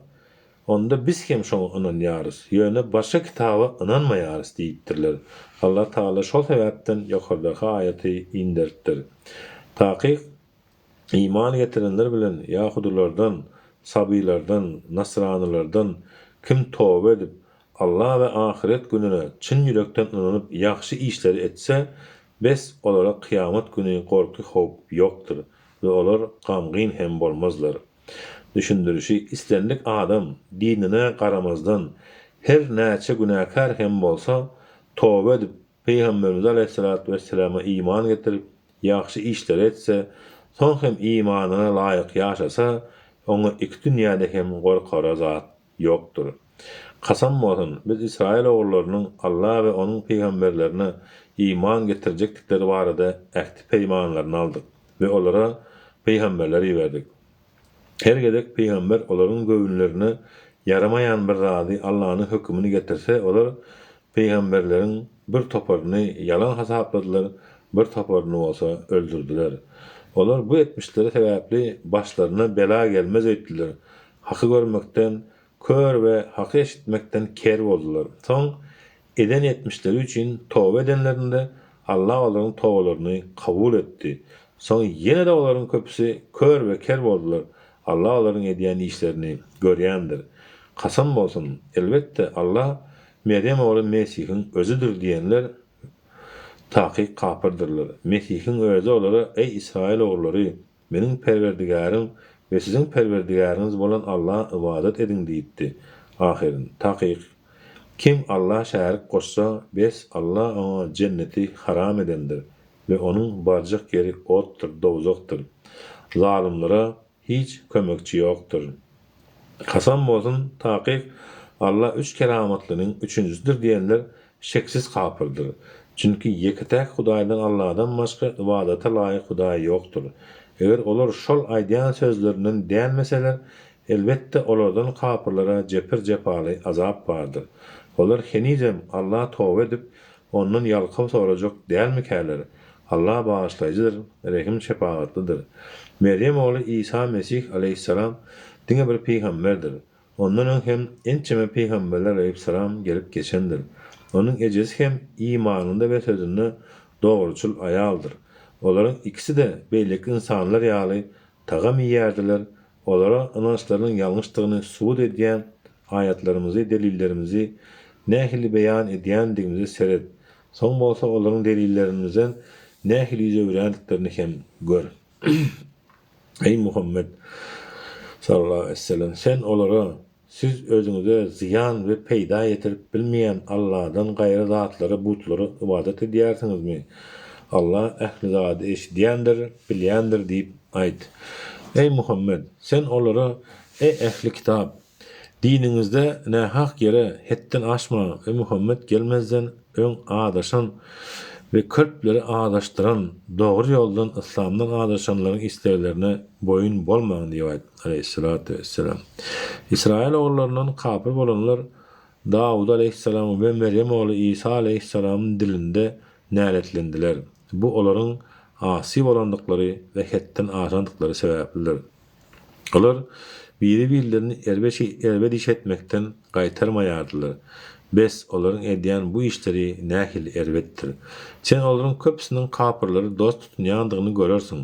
Onda biz hem şoňa ynanýarys, ýöne başga kitaba ynanmaýarys diýipdirler. Allah Tagala şol sebäpden ýokardaky aýaty inderipdir. Takyk, iman getirenler bilen ýahudylardan, sabylardan, nasranylardan kim toba edip, Alla we ahyret gününe çyn ýürekden ynanyp ýagşy işleri etse, bes olara kyýamat güni gorky-howp ýokdur we olar gamgyn hem bolmazlar. Düşündirişi, Islendik adam, dinine garamazdan, her näçe günäkär hem bolsa, toba edip, Pygamberimiz aleýhissalatu wesselama iman getirip, ýagşy işleri etse, soň hem imanyna laýyk ýaşasa, oňa iki dünýäde hem gorkara zat ýokdur. Kasam bolsun, biz Ysraýyl ogullarynyň Alla we Onuň pygamberlerine iman getirjekdikleri barada ähti-peýmanlaryny aldyk we olara pygamberler iberdik. Her gezek pygamber olaryň göwünlerine ýaramaýan bir zady, Allanyň hökümini getirse, olar pygamberleriň bir toparyny ýalan hasapladylar, bir toparyny bolsa öldürdiler. Olar bu etmişleri sebäpli başlaryna bela gelmez öýtdüler. Haky görmekden kör we haky eşitmekden ker boldular. Soň eden etmişleri üçin toba edenlerinde Allah olaryň tobalaryny kabul etdi. Soň ýene-de olaryň köpüsi kör we ker boldular. Allah olaryň edýän işlerini görýändir. Kasam bolsun, elbetde Allah Merýem ogly Mesihiň özüdir diýenler takyk kapyrdyrlar. Mesihiň özi olara, Eý Ysraýyl ogullary! Meniň Perwerdigärim we siziň Perwerdigäriňiz bolan Allaha ybadat ediň diýipdi. Ahyryn, takyk, kim Allaha şärik goşsa, bes, Alla oňa jenneti haram edendir we onuň barjak ýeri otdur, dowzahdyr. Zalymlara hiç kömekçi ýokdur. Kasam bolsun, takyk, Alla üç keramatlynyň üçünjisidir diýenler şeksiz kapyrdyr. Çünki ýeke-täk Hudaýdan Alladan başga ybadata laýyk Hudaý ýokdur. Eger olar şol aýdýan sözlerinden dänmeseler, elbetde olardan kapyrlara jepir-jepaly azap bardyr. Olar henizem Alla toba edip, Ondan ýalkaw sorajak dälmikäler? Alla bagyşlaýjydyr, rehim-şepagatlydyr. Merýem ogly Isa Mesih aleýhissalam diňe bir pygamberdir. Ondan öň hem ençeme pygamberler aleýhissalam gelip geçendir. Onuň ejesi hem imanynda we sözünde dogruçyl aýaldyr. Olaryň ikisi-de beýleki ynsanlar ýaly tagam iýýärdiler, olara ynançlarynyň ýalňyşdygyny subut edýän aýatlarymyzy, delillerimizi nähili beýan edýändigimize seret, soň bolsa olaryň delillerimizden nähili ýüz öwürýändiklerini hem gör. Eý, Muhammet, sallallahu aleýhi we sellem, sen olara, Siz özüňize zyýan we peýda ýetirip bilmeýän Alladan gaýry zatlara, butlara ybadat edýärsiňizmi? Alla ähli zady eşidýändir, bilýändir diýip aýt. Eý, Muhammet! Sen olara, Eý, ähli-kitap! Diniňizde nähak ýere hetden aşmaň we Muhammet gelmezden öň azaşan we köpleri azaşdyran, dogry ýoldan, yslamdan azaşanlaryň isleglerine boýun bolmaň diýip aýt, aleýhissalatu wesselam. Ysraýyl ogullaryndan kapyr bolanlar Dawud aleýhissalamyň we Merýem ogly Isa aleýhissalamyň dilinde näletlendiler. Bu olaryň asy bolandyklary we hetden aşandyklary sebäplidir. Olar biri-birlerini erbet iş etmekden gaýtarmaýardylar. Bes, olaryň edýän bu işleri nähili erbetdir! Sen olaryň köpüsiniň kapyrlary dost tutunýandygyny görersiň.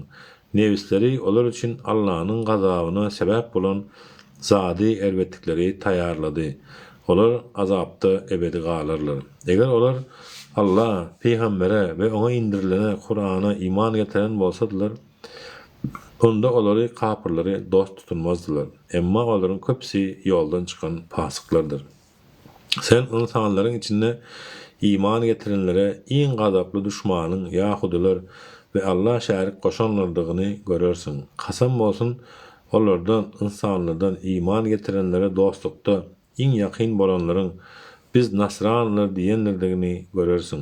Nebisleri olar üçin Allanyň gazabyna sebäp bolan zady, erbetlikleri taýýarlady. Olar azapda ebedi galarlar. Eger olar Alla, pygambere we oňa indirilene, Kurana, iman getiren bolsadylar, Onda olary, kapyrlary, dost tutunmazdylar. Emma olaryň köpüsi ýoldan çykan pasyklardyr. Sen ynsanlaryň içinde iman getirenlere iň gazaply duşmanyň ýahudylar we Alla şärik goşanlardygyny görersiň. Kasam bolsun, olardan, ynsanlardan, iman getirenlere dostlukda Iň ýakyn bolanlaryň Biz nasranlar diýenlerdigini görersiň.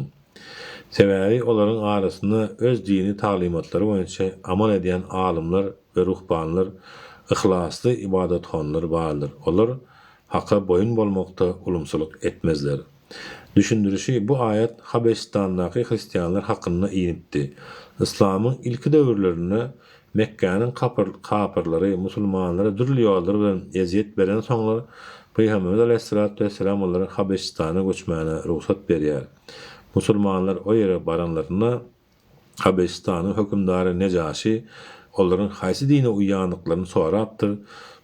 Sebäbi olaryň arasynda öz dini taglymatlary boýunça amal edýän alymlar we ruhbanlar, yhlasly ybadathonlar bardyr. Olar Haka boýun bolmakda ulumsylyk etmezler. Düşündirişi, Bu aýat Habeşistandaky hristianlar hakynda inipdi. Yslamyň ilki döwürlerinde Mekgäniň kapyrlary musulmanlara dürli ýollar bilen ezýet berensoňlar, Pygamberimiz aleýhissalatu wesselam olara Habeşistana göçmäne rugsat berýär. Musulmanlar o ýere baranlarynda, Habeşistanyň hökümdary Nejaşy olaryň haýsy dine uýýandyklaryny sorapdyr,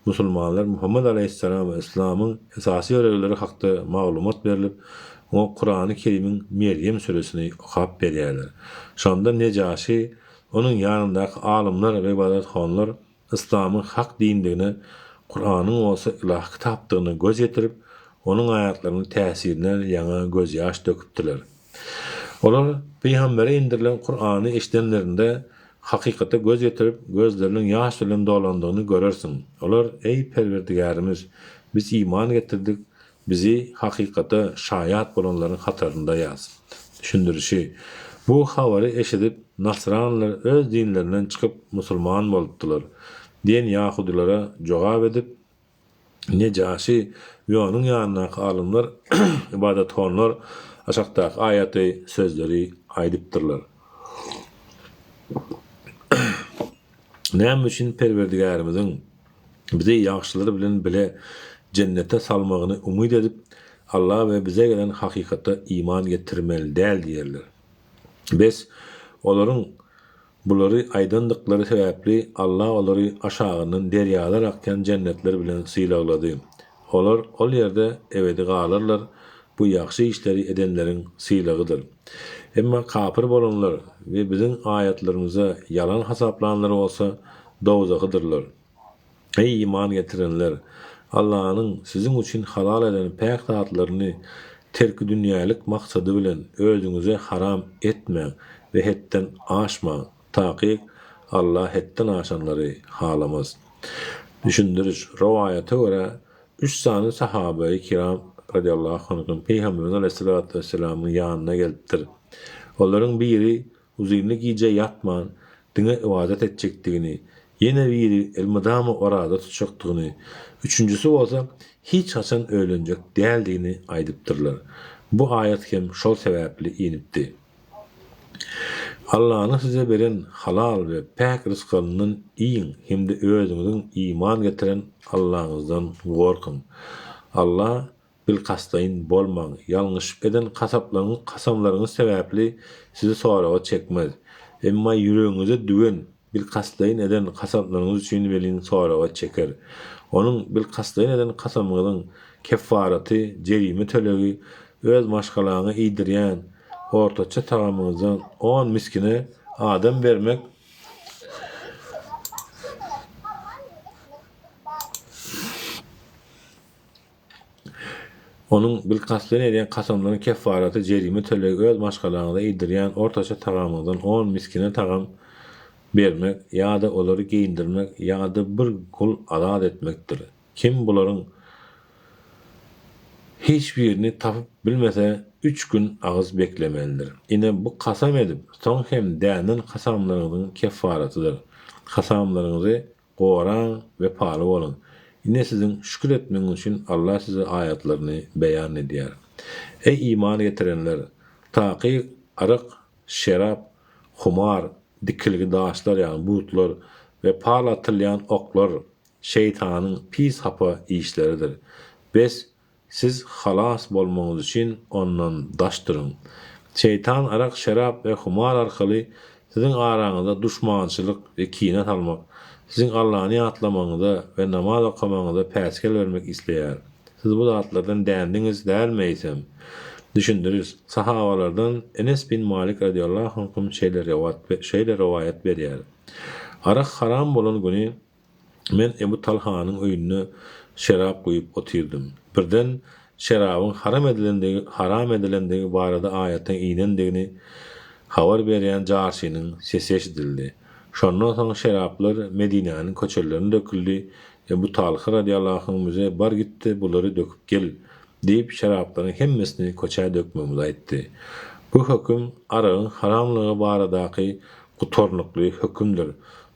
musulmanlar Muhammet aleýhissalam we yslamyň esasy ýörelgeleri hakda maglumat berlip, oňa Kurany Kerimiň Merýem süresini okap berýärler. Şonda Nejaşy Onuň ýanyndaky alymlar we ybadathonlar yslamyň hak dindigine, Kuranyň bolsa ylahy kitapdygyna göz ýetirip, onuň aýatlarynyň täsirinden ýaňa gözýaş döküpdiler. Olar Pygambere indirilen Kurany eşidenlerinde hakykata göz ýetirip, gözleriniň ýaş bilen dolandygyny görersiň. Olar, Eý, Perwerdigärimiz! Biz iman getirdik, Bizi hakykata şaýat bolanlaryň hatarynda ýaz. Düşündirişi, Bu habary eşidip, nasranlar öz dinlerinden çykyp musulman bolupdylar diýen ýahudylara jogap edip, Nejaşy we onuň ýanyndaky alymlar, ybadathonlar aşakdaky aýaty, sözleri aýdypdyrlar. Näme üçin Perwerdigärimiziň bizi ýagşylar bilen bile jennete salmagyny umyt edip, Alla we bize gelen hakykata iman getirmeli däl diýerler. Bes, olaryň bulary aýdandyklary sebäpli Alla olary aşagyndan derýalar akýan jennetler bilen sylaglady. Olar ol ýerde ebedi galarlar, bu ýagşy işleri edenleriň sylagydyr. Emma kapyr bolanlar we biziň aýatlarymyza ýalan hasaplanlar bolsa dowzahydyrlar. Eý, iman getirenler! Allanyň siziň üçin halal eden päk zatlaryny terkidünýälik maksady bilen özüňize haram etmäň we hetden aşmaň! Takyk, Alla hetden aşanlary halamaz. Düşündiriş, Rowaýata görä, üç sany sahabeýi kiram radiallahu anhum Pygamberimiz aleýhissalatu wesselamyň ýanyna gelipdir. Olaryň biri uzynly gije ýatman, diňe ybadat etjekdigini, ýene biri elmydama oraza tutjakdygyny, üçünjisi bolsa hiç haçan öýlenjek däldigini aýdypdyrlar. Bu aýat hem şol sebäpli inipdi. Allanyň size beren halal we päk rysgalyndan iýiň hem-de özüňiziň iman getiren Allaňyzdan gorkuň. Alla. Bilkastlaýyn bolmaň. Ýalňyşyp eden kasaplaryňyz kasamlaryňyz sebäpli sizi soraga çekmez. Emma ýüregiňize düwen bilkastlaýyn eden kasamlaryňyz üçin welin soraga çeker. Onuň bilkastlaýyn eden kasamyňyzyň keffaraty, jerime tölegi, öz maşgalaňa iýdirýän ortaça tagamyňyzdan on miskine adam bermek, Onuň bilkastlaýyn edýän kasamlaryň keffaraty, jerime tölegi öz maşgalaňyza iýdirýän ortaça tagamyňyzdan on miskine tagam bermek ýa-da olary geýindirmek ýa-da bir gul azat etmekdir. Kim bularyň hiç birini tapyp bilmese, üç gün agyz beklemelidir. Ine, bu kasam edip, soň hem dänen kasamlaryňyzyň keffaratydyr. Kasamlaryňyzy Goraň, wepaly boluň. Ine siziň şükür etmegiňiz üçin Allah size aýatlaryny beýan edýär. Eý iman getirenler! Takyk arak, şerap, humar, dikilgi daşlar ýagny butlar we pal atylýan oklar şeýtanyň pis hapa işleridir. Bes, Siz halas bolmagyňyz üçin ondan daş duruň. Şeýtan arak, şerap we humar arkaly siziň araňyza duşmançylyk we kine salmak, siziň Allany ýatlamagyňyza we namaz okamagyňyza päsgel bermek isleýär. Siz bu zatlardan dändiňiz dälmi eýsem? Düşündiriş, Sahabalardan Enes bin Malik radiallahu anhum şeýle şeýle rowaýat berýär, Arak haram bolan güni Men Ebu Talhanyň öýünde şerap guýup otyrdym. Birden şerabyň haram edilendigi haram edilendigi barada aýatyň inendigini habar berýän jarçynyň sesi eşidildi. Şondan soň şeraplar Medinäniň köçelerine döküldi. Ebu Talha radyýallahu anh bize bar git-de bulary döküp gel diýip şeraplaryň hemmesini köçä dökmegimizi aýtdy. Bu höküm aragyň haramlygy baradaky gutarnykly hökümdir.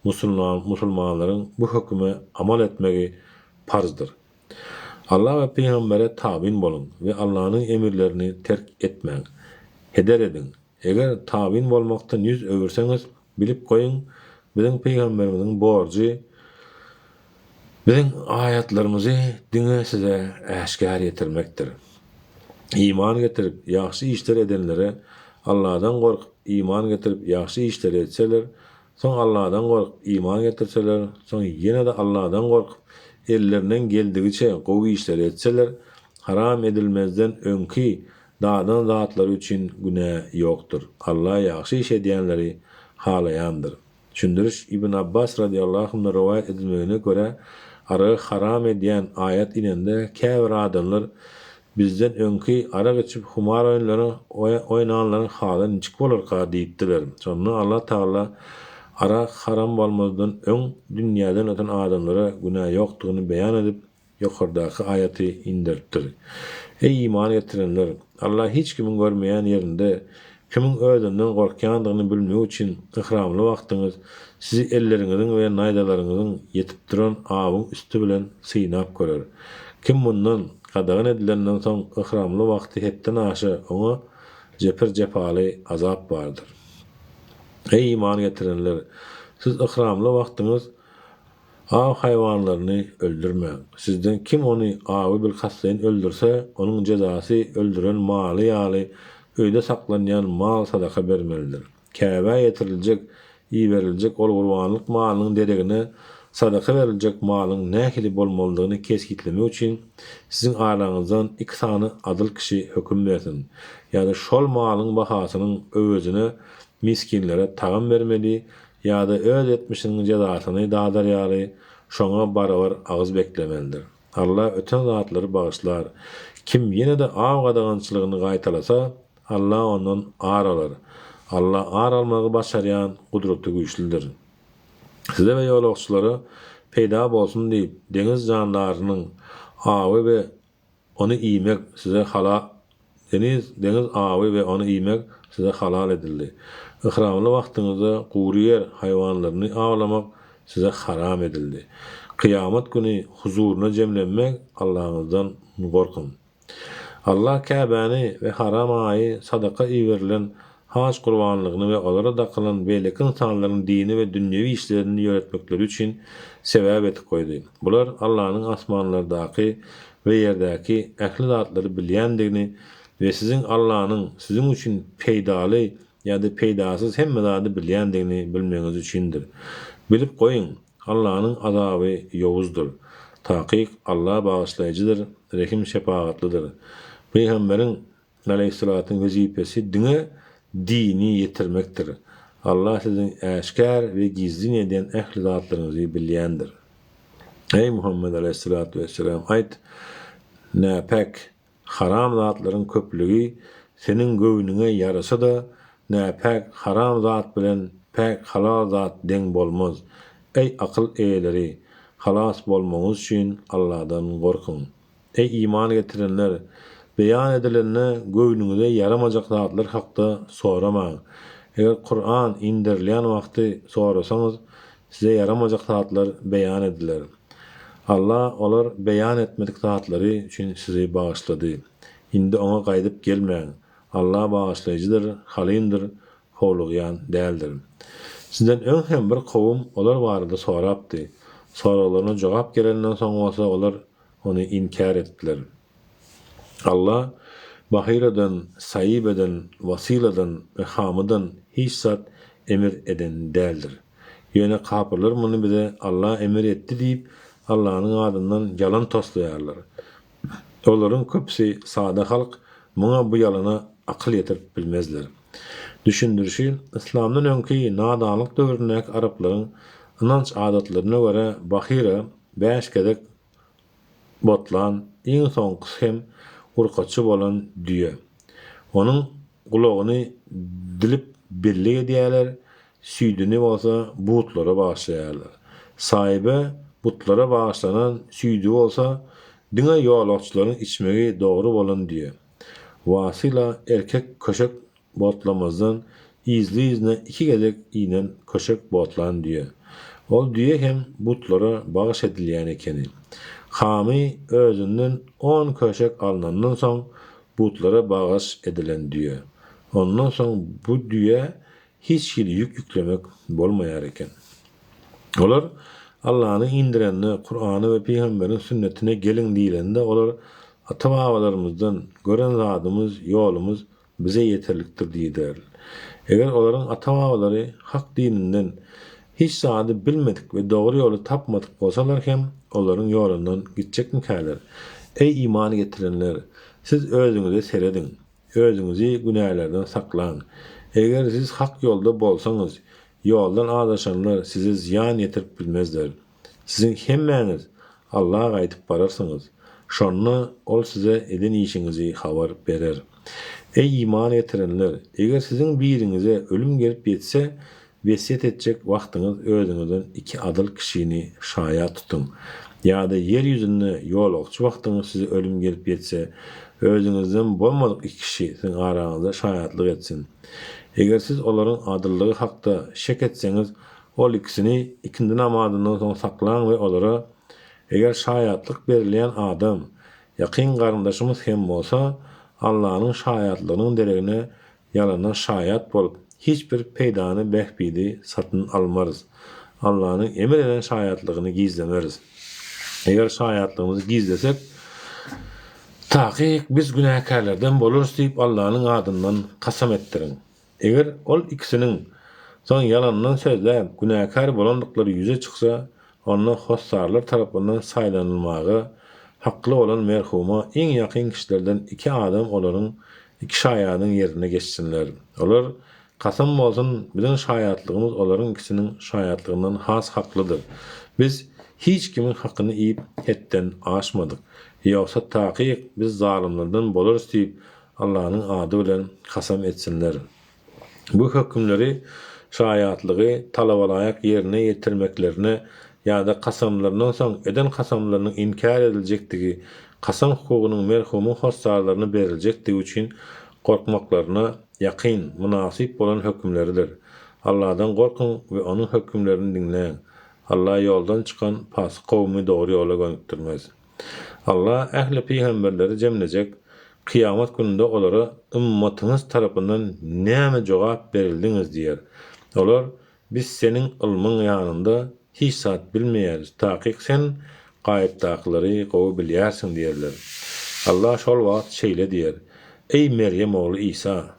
Musulmanlaryň bu höküme amal etmegi parzdyr. Alla we pygambere tabyn boluň we Allanyň emirlerini terk etmäň. Heder ediň! Eger tabyn bolmakdan ýüz öwürseňiz, bilip goýuň, biziň pygamberimiziň borjy biziň aýatlarymyzy diňe size äşgär ýetirmekdir. Iman getirip, ýagşy işler edenlere Alladan gorkup, iman getirip, ýagşy işleri etseler, soň Alladan gorkup, iman getirseler, soň ýene-de Alladan gorkup, ellerinden geldigiçe gowy işleri etseler, haram edilmezden öňki dadan zatlary üçin günä ýokdur. Alla ýagşy iş edýänleri halaýandyr. Düşündiriş, Ibn Abbas radyýallahu anhumdan rowaýat edilmegine görä, aragy haram edýän aýat inende käbir adamlar Bizden öňki arak içip humar oýunlary oýnanlaryň haly niçik bolarka diýipdiler. Şonda Allah Tagala arak haram bolmazdan öň dünýäden öten adamlara günä ýokdugyny beýan edip, ýokardaky aýaty inderipdir. Eý, iman getirenler! Allah hiç kimiň görmeýän ýerinde kimiň özünden gorkýandygyny bilmek üçin yhramly wagtyňyz sizi elleriňiziň we naýzalaryňyzyň ýetip duran awyň üsti bilen synap görer. Kim mundan, gadagan edilenden soň yhramly wagty hetden aşa oňa jepir-jepaly azap bardyr. Eý, iman getirenler! Siz yhramly wagtyňyz Aw haýwanlaryny öldürmäň. Sizden kim ony awy bilkastlaýyn öldürse, onuň jezasy öldüren maly ýaly öýde saklanýan mal sadaka bermelidir. Käbä ýetiriljek, iberiljek ol gurbanlyk malynyň deregine sadaka beriljek malyň nähili bolmalydygyny kesgitlemek üçin siziň araňyzdan iki sany adyl kişi höküm bersin. Ýa-da şol malyň bahasynyň öwezine misginlere tagam bermeli Ýa-da öz etmişiniň jezasyny dadar ýaly, şoňa barabar agyz beklemelidir. Alla öten zatlary bagyşlar. Kim ýene-de aw gadagançylygyny gaýtalasa, Alla ondan ar alar. Alla ar almagy başarýan Gudratygüýçlüdir. Size we ýolagçylara peýda bolsun diýip, deňiz jandarynyň awy we Ony iýmek size hala Deniz, deňiz awy we ony iýmek size halal edildi. Yhramly wagtyňyzda gury ýer haýwanlaryny awlamak size haram edildi. Kyýamat güni huzuryna jemlenmek Allaňyzdan gorkuň. Allah Käbäni we haram aýy sadaka iberilen haj gurbanlygyny we olara dakylan beýleki ynsanlaryň dini we dünýewi işlerini ýöretmekleri üçin sebäp etip goýdy. Bular Allanyň asmanlardaky. we ýerdäki ähli zatlary bilýändigini we siziň Allanyň siziň üçin peýdaly ýa-da peýdasyz hemme zady bilýändigini bilmegiňiz üçindir. Bilip goýuň, Allanyň azaby ýowuzdyr. Takyk Alla bagyşlaýjydyr, rehim-şepagatlydyr. Pygamberiň, aleýhissalatyň wezipesi diňe dini ýetirmekdir. Alla siziň äşgär we gizlin edýän ähli zatlaryňyzy bilýändir. Eý, Muhammet aleýhissalatu wesselam, aýt, Näpäk, haram zatlaryň köplügi seniň göwnüňe ýarasa-da, näpäk, haram zat bilen päk, halal zat deň bolmaz. Eý, akyl eýeleri! Halas bolmagyňyz üçin Alladan gorkuň. Eý, iman getirenler! Beýan edilende göwnüňize ýaramajak zatlar hakda soramaň. Eger Kuran inderilýän wagty sorasaňyz, size ýaramajak zatlar beýan ediler. Alla olar beýan etmedik zatlary üçin sizi bagyşlady. Indi Oňa gaýdyp gelmäň. Alla bagyşlaýjydyr, halymdyr, howlugýan däldir. Sizden öň hem bir kowum olar barada sorapdy. Soraglaryna jogap gelenden soň bolsa olar ony inkär etdiler. Alla Bahyradan, Saibeden, Wasyladan we Hamydan hiç zat emir eden däldir. Ýöne kapyrlar muny bize Alla emir etdi diýip, Allanyň adyndan ýalan toslaýarlar. Olaryň köpüsi sada halk, muňa bu ýalana akyl ýetirip bilmezler. Düşündirişi, Yslamdan öňki nadanlyk döwründäki araplaryň ynanç-adatlaryna görä Bahyra bäş gezek botlan, iň soňkusy hem urkaçy bolan düýe. Onuň gulagyny dilip bellik edýärler, süýdüni bolsa butlara bagyşlaýarlar. Saýbe butlara bagyşlanan süýdi bolsa diňe ýolagçylaryň içmegi dogry bolan düýe. Wasyla erkek köşek botlamazdan yzly-yzyna iki gezek inen köşek botlan düýe. Ol düýe hem butlara bagyş edilýän ekeni. Hamy özünden on köşek alnandan soň butlara bagyş edilen düýe. Ondan soň bu düýä hiç hili ýük ýüklemek bolmaýar eken. Olar Allanyň indirenine, Kurana we pygamberiň sünnetine geliň diýlende olar ata-babalarymyzdan gören zadymyz, ýolumyz bize ýeterlikdir diýdiler. Eger olaryň ata-babalary hak dininden hiç zady bilmedik we dogry ýoly tapmadyk bolsalar hem, olaryň ýolundan gitjekmikäler? Eý, iman getirenler! Siz özüňize serediň! Özüňizi günälerden saklaň! Eger siz hak ýolda bolsaňyz, ýoldan azaşanlar size zyýan ýetirip bilmezler. Siziň hemmäňiz Alla gaýdyp bararsyňyz. Şonda Ol size eden işiňizi habar berer. Eý, iman getirenler! Eger siziň biriňize ölüm gelip ýetse, wesýet etjek wagtyňyz özüňizden iki adyl kişini şaýat tutuň. Ýa-da ýer ýüzünde ýolagçy wagtyňyz size ölüm gelip ýetse, özüňizden bolmadyk iki kişi siziň araňyzda şaýatlyk etsin. Eger siz olaryň adyllygy hakda şek etseňiz, Ol ikisini ikindi namazyndan soň saklaň we olara, Eger şaýatlyk berilýän adam ýakyn garyndaşymyz hem bolsa, Allanyň şaýatlygynyň deregine ýalandan şaýat bolup, hiç bir peýdany, bähbidi satyn almarys. Allanyň emir eden şaýatlygyny gizlemeris. Eger şaýatlygymyzy gizlesek, takyk biz günäkärlerden bolarys diýip Allanyň adyndan kasam etdiriň. Eger ol ikisiniň soň ýalandan sözläp, günäkär bolandyklary ýüze çyksa, onda hossarlar tarapyndan saýlanylmaga hakly bolan merhuma iň ýakyn kişilerden iki adam olaryň, iki şaýadyň ýerine geçsinler. Olar, Kasam bolsun, biziň şaýatlygymyz olaryň ikisiniň şaýatlygyndan has haklydyr. Biz hiç kimiň hakyny iýip, hetden aşmadyk. Ýogsa takyk biz zalymlardan bolarys diýip, Allanyň ady bilen kasam etsinler. Bu hökümleri şaýatlygy talabalaýyk ýerine ýetirmeklerine ýa-da kasamlaryndan soň eden kasamlarynyň inkär ediljekdigi, kasam hukugynyň merhumyň hossarlaryna beriljekdigi üçin gorkmaklaryna ýakyn, mynasyp bolan hökümleridir. Alladan gorkuň we Onuň hökümlerini diňläň. Alla ýoldan çykan pasyk kowumy dogry ýola gönükdirmez. Allah ähli pygamberleri jemlejek Kyýamat gününde olara ymmatyňyz tarapyndan näme jogap berildiňiz diýer. Olar, Biz seniň ylmyň ýanynda hiç zat bilmeýäris, takyk sen. Gaýypdakylary gowy bilýärsiň diýerler. Allah şol wagt şeýle diýer, Eý Merýem ogly Isa!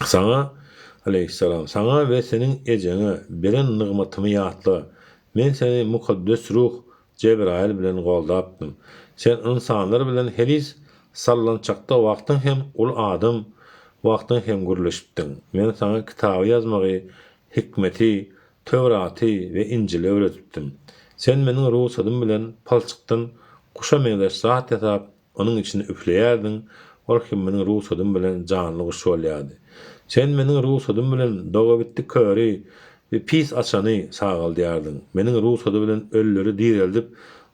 Saňa, aleýhissalam, saňa we seniň ejeňe beren nygmatymy ýatla. Men seni mukaddes ruh Jebraýyl bilen goldapdym. Sen ynsanlar bilen heniz sallançakda wagtyň hem uly adam wagtyň hem gürleşipdiň. Men saňa kitaby ýazmagy, hikmeti, Töwraty we Injili öwredipdim. Sen meniň rugsadym bilen palçykdan guşa meňzeş zat ýasap, onuň içine üfleýärdiň, ol hem meniň rugsadym bilen janly guş bolýardy. Sen meniň rugsadym bilen dogabitdi köri we pis açany sagaldýardyň. Meniň rugsady bilen ölüleri direldip,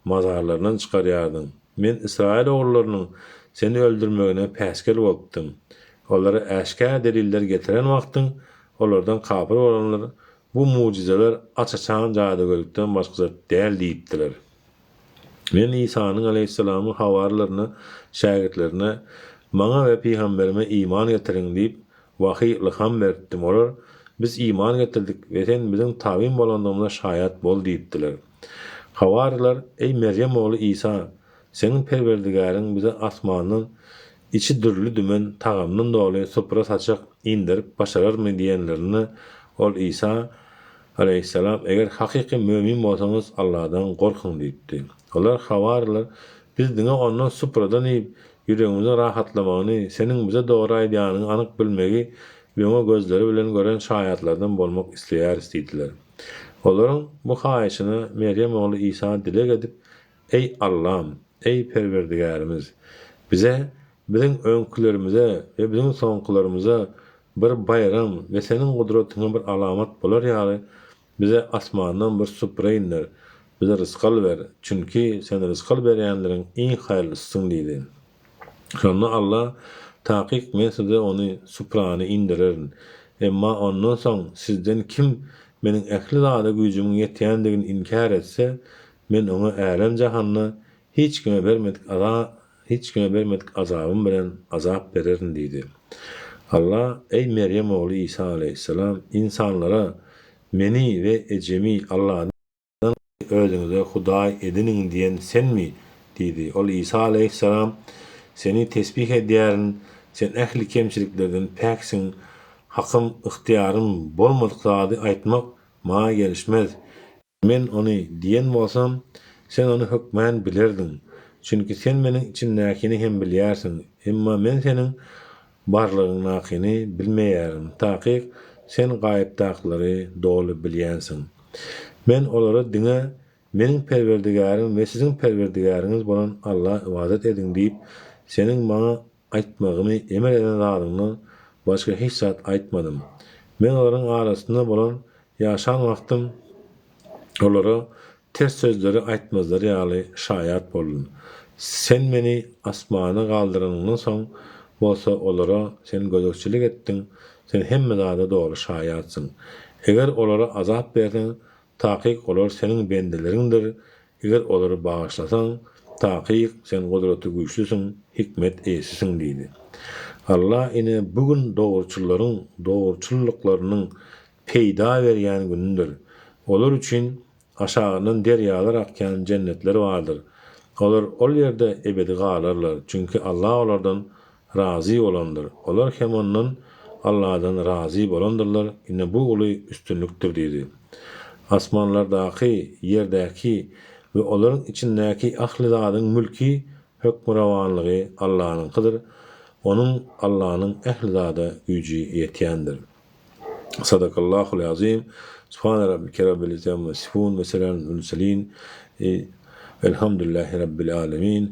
mazarlaryndan çykarýardyň. Men ysraýyl ogullarynyň seni öldürmegine päsgel bolupdym. Olara äşgär deliller getiren wagtyň, olardan kapyr bolanlar, Bu mugjyzalar aç-açan jadygöýlükden başga zat däl diýipdiler. Men Isanyň aleýhissalamyň hawarylaryna, şägirtlerine, Maňa we pygamberime iman getiriň diýip, wahyý, ylham beripdim. Olar, Biz iman getirdik we sen biziň tabyn bolandygymyza şaýat bol diýipdiler. Hawarylar, Eý Merýem ogly Isa! Seniň Perwerdigäriň bize asmandan içi dürli-dümen tagamdan doly supra-saçak inderip başararmy diýenlerinde, ol Isa, aleýhissalam, Eger hakyky mömin bolsaňyz, Alladan gorkuň diýipdi. Olar, hawarylar, Biz diňe ondan supradan iýip, ýüregimiziň rahatlamagyny, seniň bize dogry aýdýanyňy anyk bilmegi we oňa gözleri bilen gören şaýatlardan bolmak isleýäris diýdiler. Olaryň bu haýyşyna Merýem ogly Isa dileg edip, Eý, Allam! Eý, Perwerdigärimiz! Bize, biziň öňkülerimize we biziň soňkularymyza bir baýram we Seniň gudratyňa bir alamat bolar ýaly, bize asmandan bir supra inder, bize rysgal ber, çünki Sen rysgal berýänleriň iň haýyrlysysyň diýdi. Şonda Alla, Takyk Men size ony, suprany, indererin. Emma ondan soň sizden kim Meniň ähli zada güýjümiň ýetýändigini inkär etse, Men oňa älem-jahanda hiç kime bermedik aza hiç kime bermedik azabym bilen azap bererin diýdi. Alla, Eý Merýem ogly Isa aleýhissalam, ynsanlara Meni we ejemi Alladan gaýry özüňize hudaý ediniň diýen senmi? diýdi. Ol Isa aleýhissalam, Seni tesbih edýärin, Sen ähli kemçiliklerden päksiň, hakym, ygtyýarym bolmadyk zady aýtmak maňa gelişmez. Men ony diýen bolsam, sen ony hökmän bilerdiň. Çünki sen meniň içimdäkini hem bilýärsiň, emma men seniň barlygyňdakyny bilmeýärin. Takyk, sen gaýypdakylary doly bilýänsiň. Men olara diňe Meniň Perwerdigärim we siziň Perwerdigäriňiz bolan Alla ybadat ediň diýip, seniň maňa aýtmagymy emr eden zadyňdan başga hiç zat aýtmadym. Men olaryň arasynda bolan ýaşan wagtym olara ters sözleri aýtmazlary ýaly şaýat boldum. Sen meni asmana galdyranyňdan soň bolsa olara sen gözegçilik etdiň, sen hemme zada doly şaýatsyň. Eger olara azap berseň, Takyk olar seniň bendeleriňdir, eger olary bagyşlasaň, takyk sen gudraty güýçlüsiň, hikmet eýesisiň diýdi. Allah ine bu gün dogruçyllaryň dogruçyllyklarynyň peýda berýän günüdir. Olar üçin aşagyndan derýalar akýan jennetler bardyr. Olar ol ýerde ebedi galarlar, çünki Allah olardan razy bolandyr. Olar hem ondan, Alladan, razy bolandyrlar, ine bu uly üstünlikdir diýdi. Asmanlardaky, ýerdäki we olaryň içindäki ähli zadyň mülki, hökmürowanlygy Allanyňkydyr, Onuň, Allanyň, ähli zada güýji ýetýändir. Sadakallahul azim. Subhane rabbike rabbil izzeti amma ýasifun we selamun alel murselin. Velhamdülillahi rabbil alemin.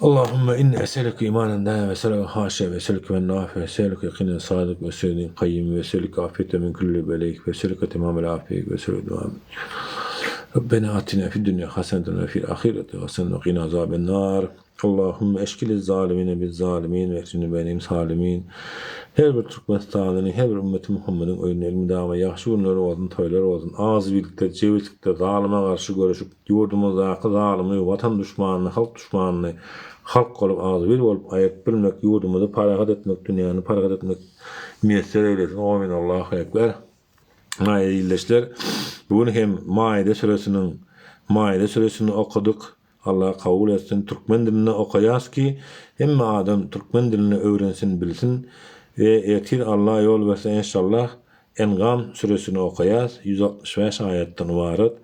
Allahümme inni eselüke imanen daime ve seleme haşe ve eselüke men nafi ve eselüke yakinen sadık ve eselüke kayyim ve eselüke afiyete min kulli beleyk ve eselüke temamel afiyek ve eselüke duam. Rabbena atina fid dünya haseneten ve fil ahireti haseneten ve qina azaben nar. Allahümme eşkiliz zalimine biz zalimin ve ehrine benim salimin. Her bir Türkmenistanlynyň, her bir ümmeti Muhammediň öýünde elmydama ýagşy günler bolsun, toýlar bolsun. Agzybirlikde, jebislikde zalyma garşy göreşip, ýurdumyzdaky zalymy, watan duşmanyny, halk duşmanyny halk bolup agzybir bolup aýyryp bilmek, ýurdumyzy parahat etmek, dünýäni parahat etmek miýesser eýlesin. Amin. Allahu Ekber. Maýa ildeşler, bu gün hem Maide süresiniň. Maide süresini okadyk. Allah kabul etsin. Türkmen dilinde okaýas ki hemme adam türkmen dilini öwrensin bilsin we ertir Allah ýol berse enşallah Engam süresini okaýas 165 aýatdan ybarat.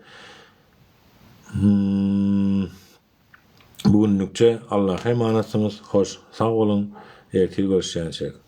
Bu günlükçe Allaha emanatsyňyz hoş sag boluň ertir görüşýänçek.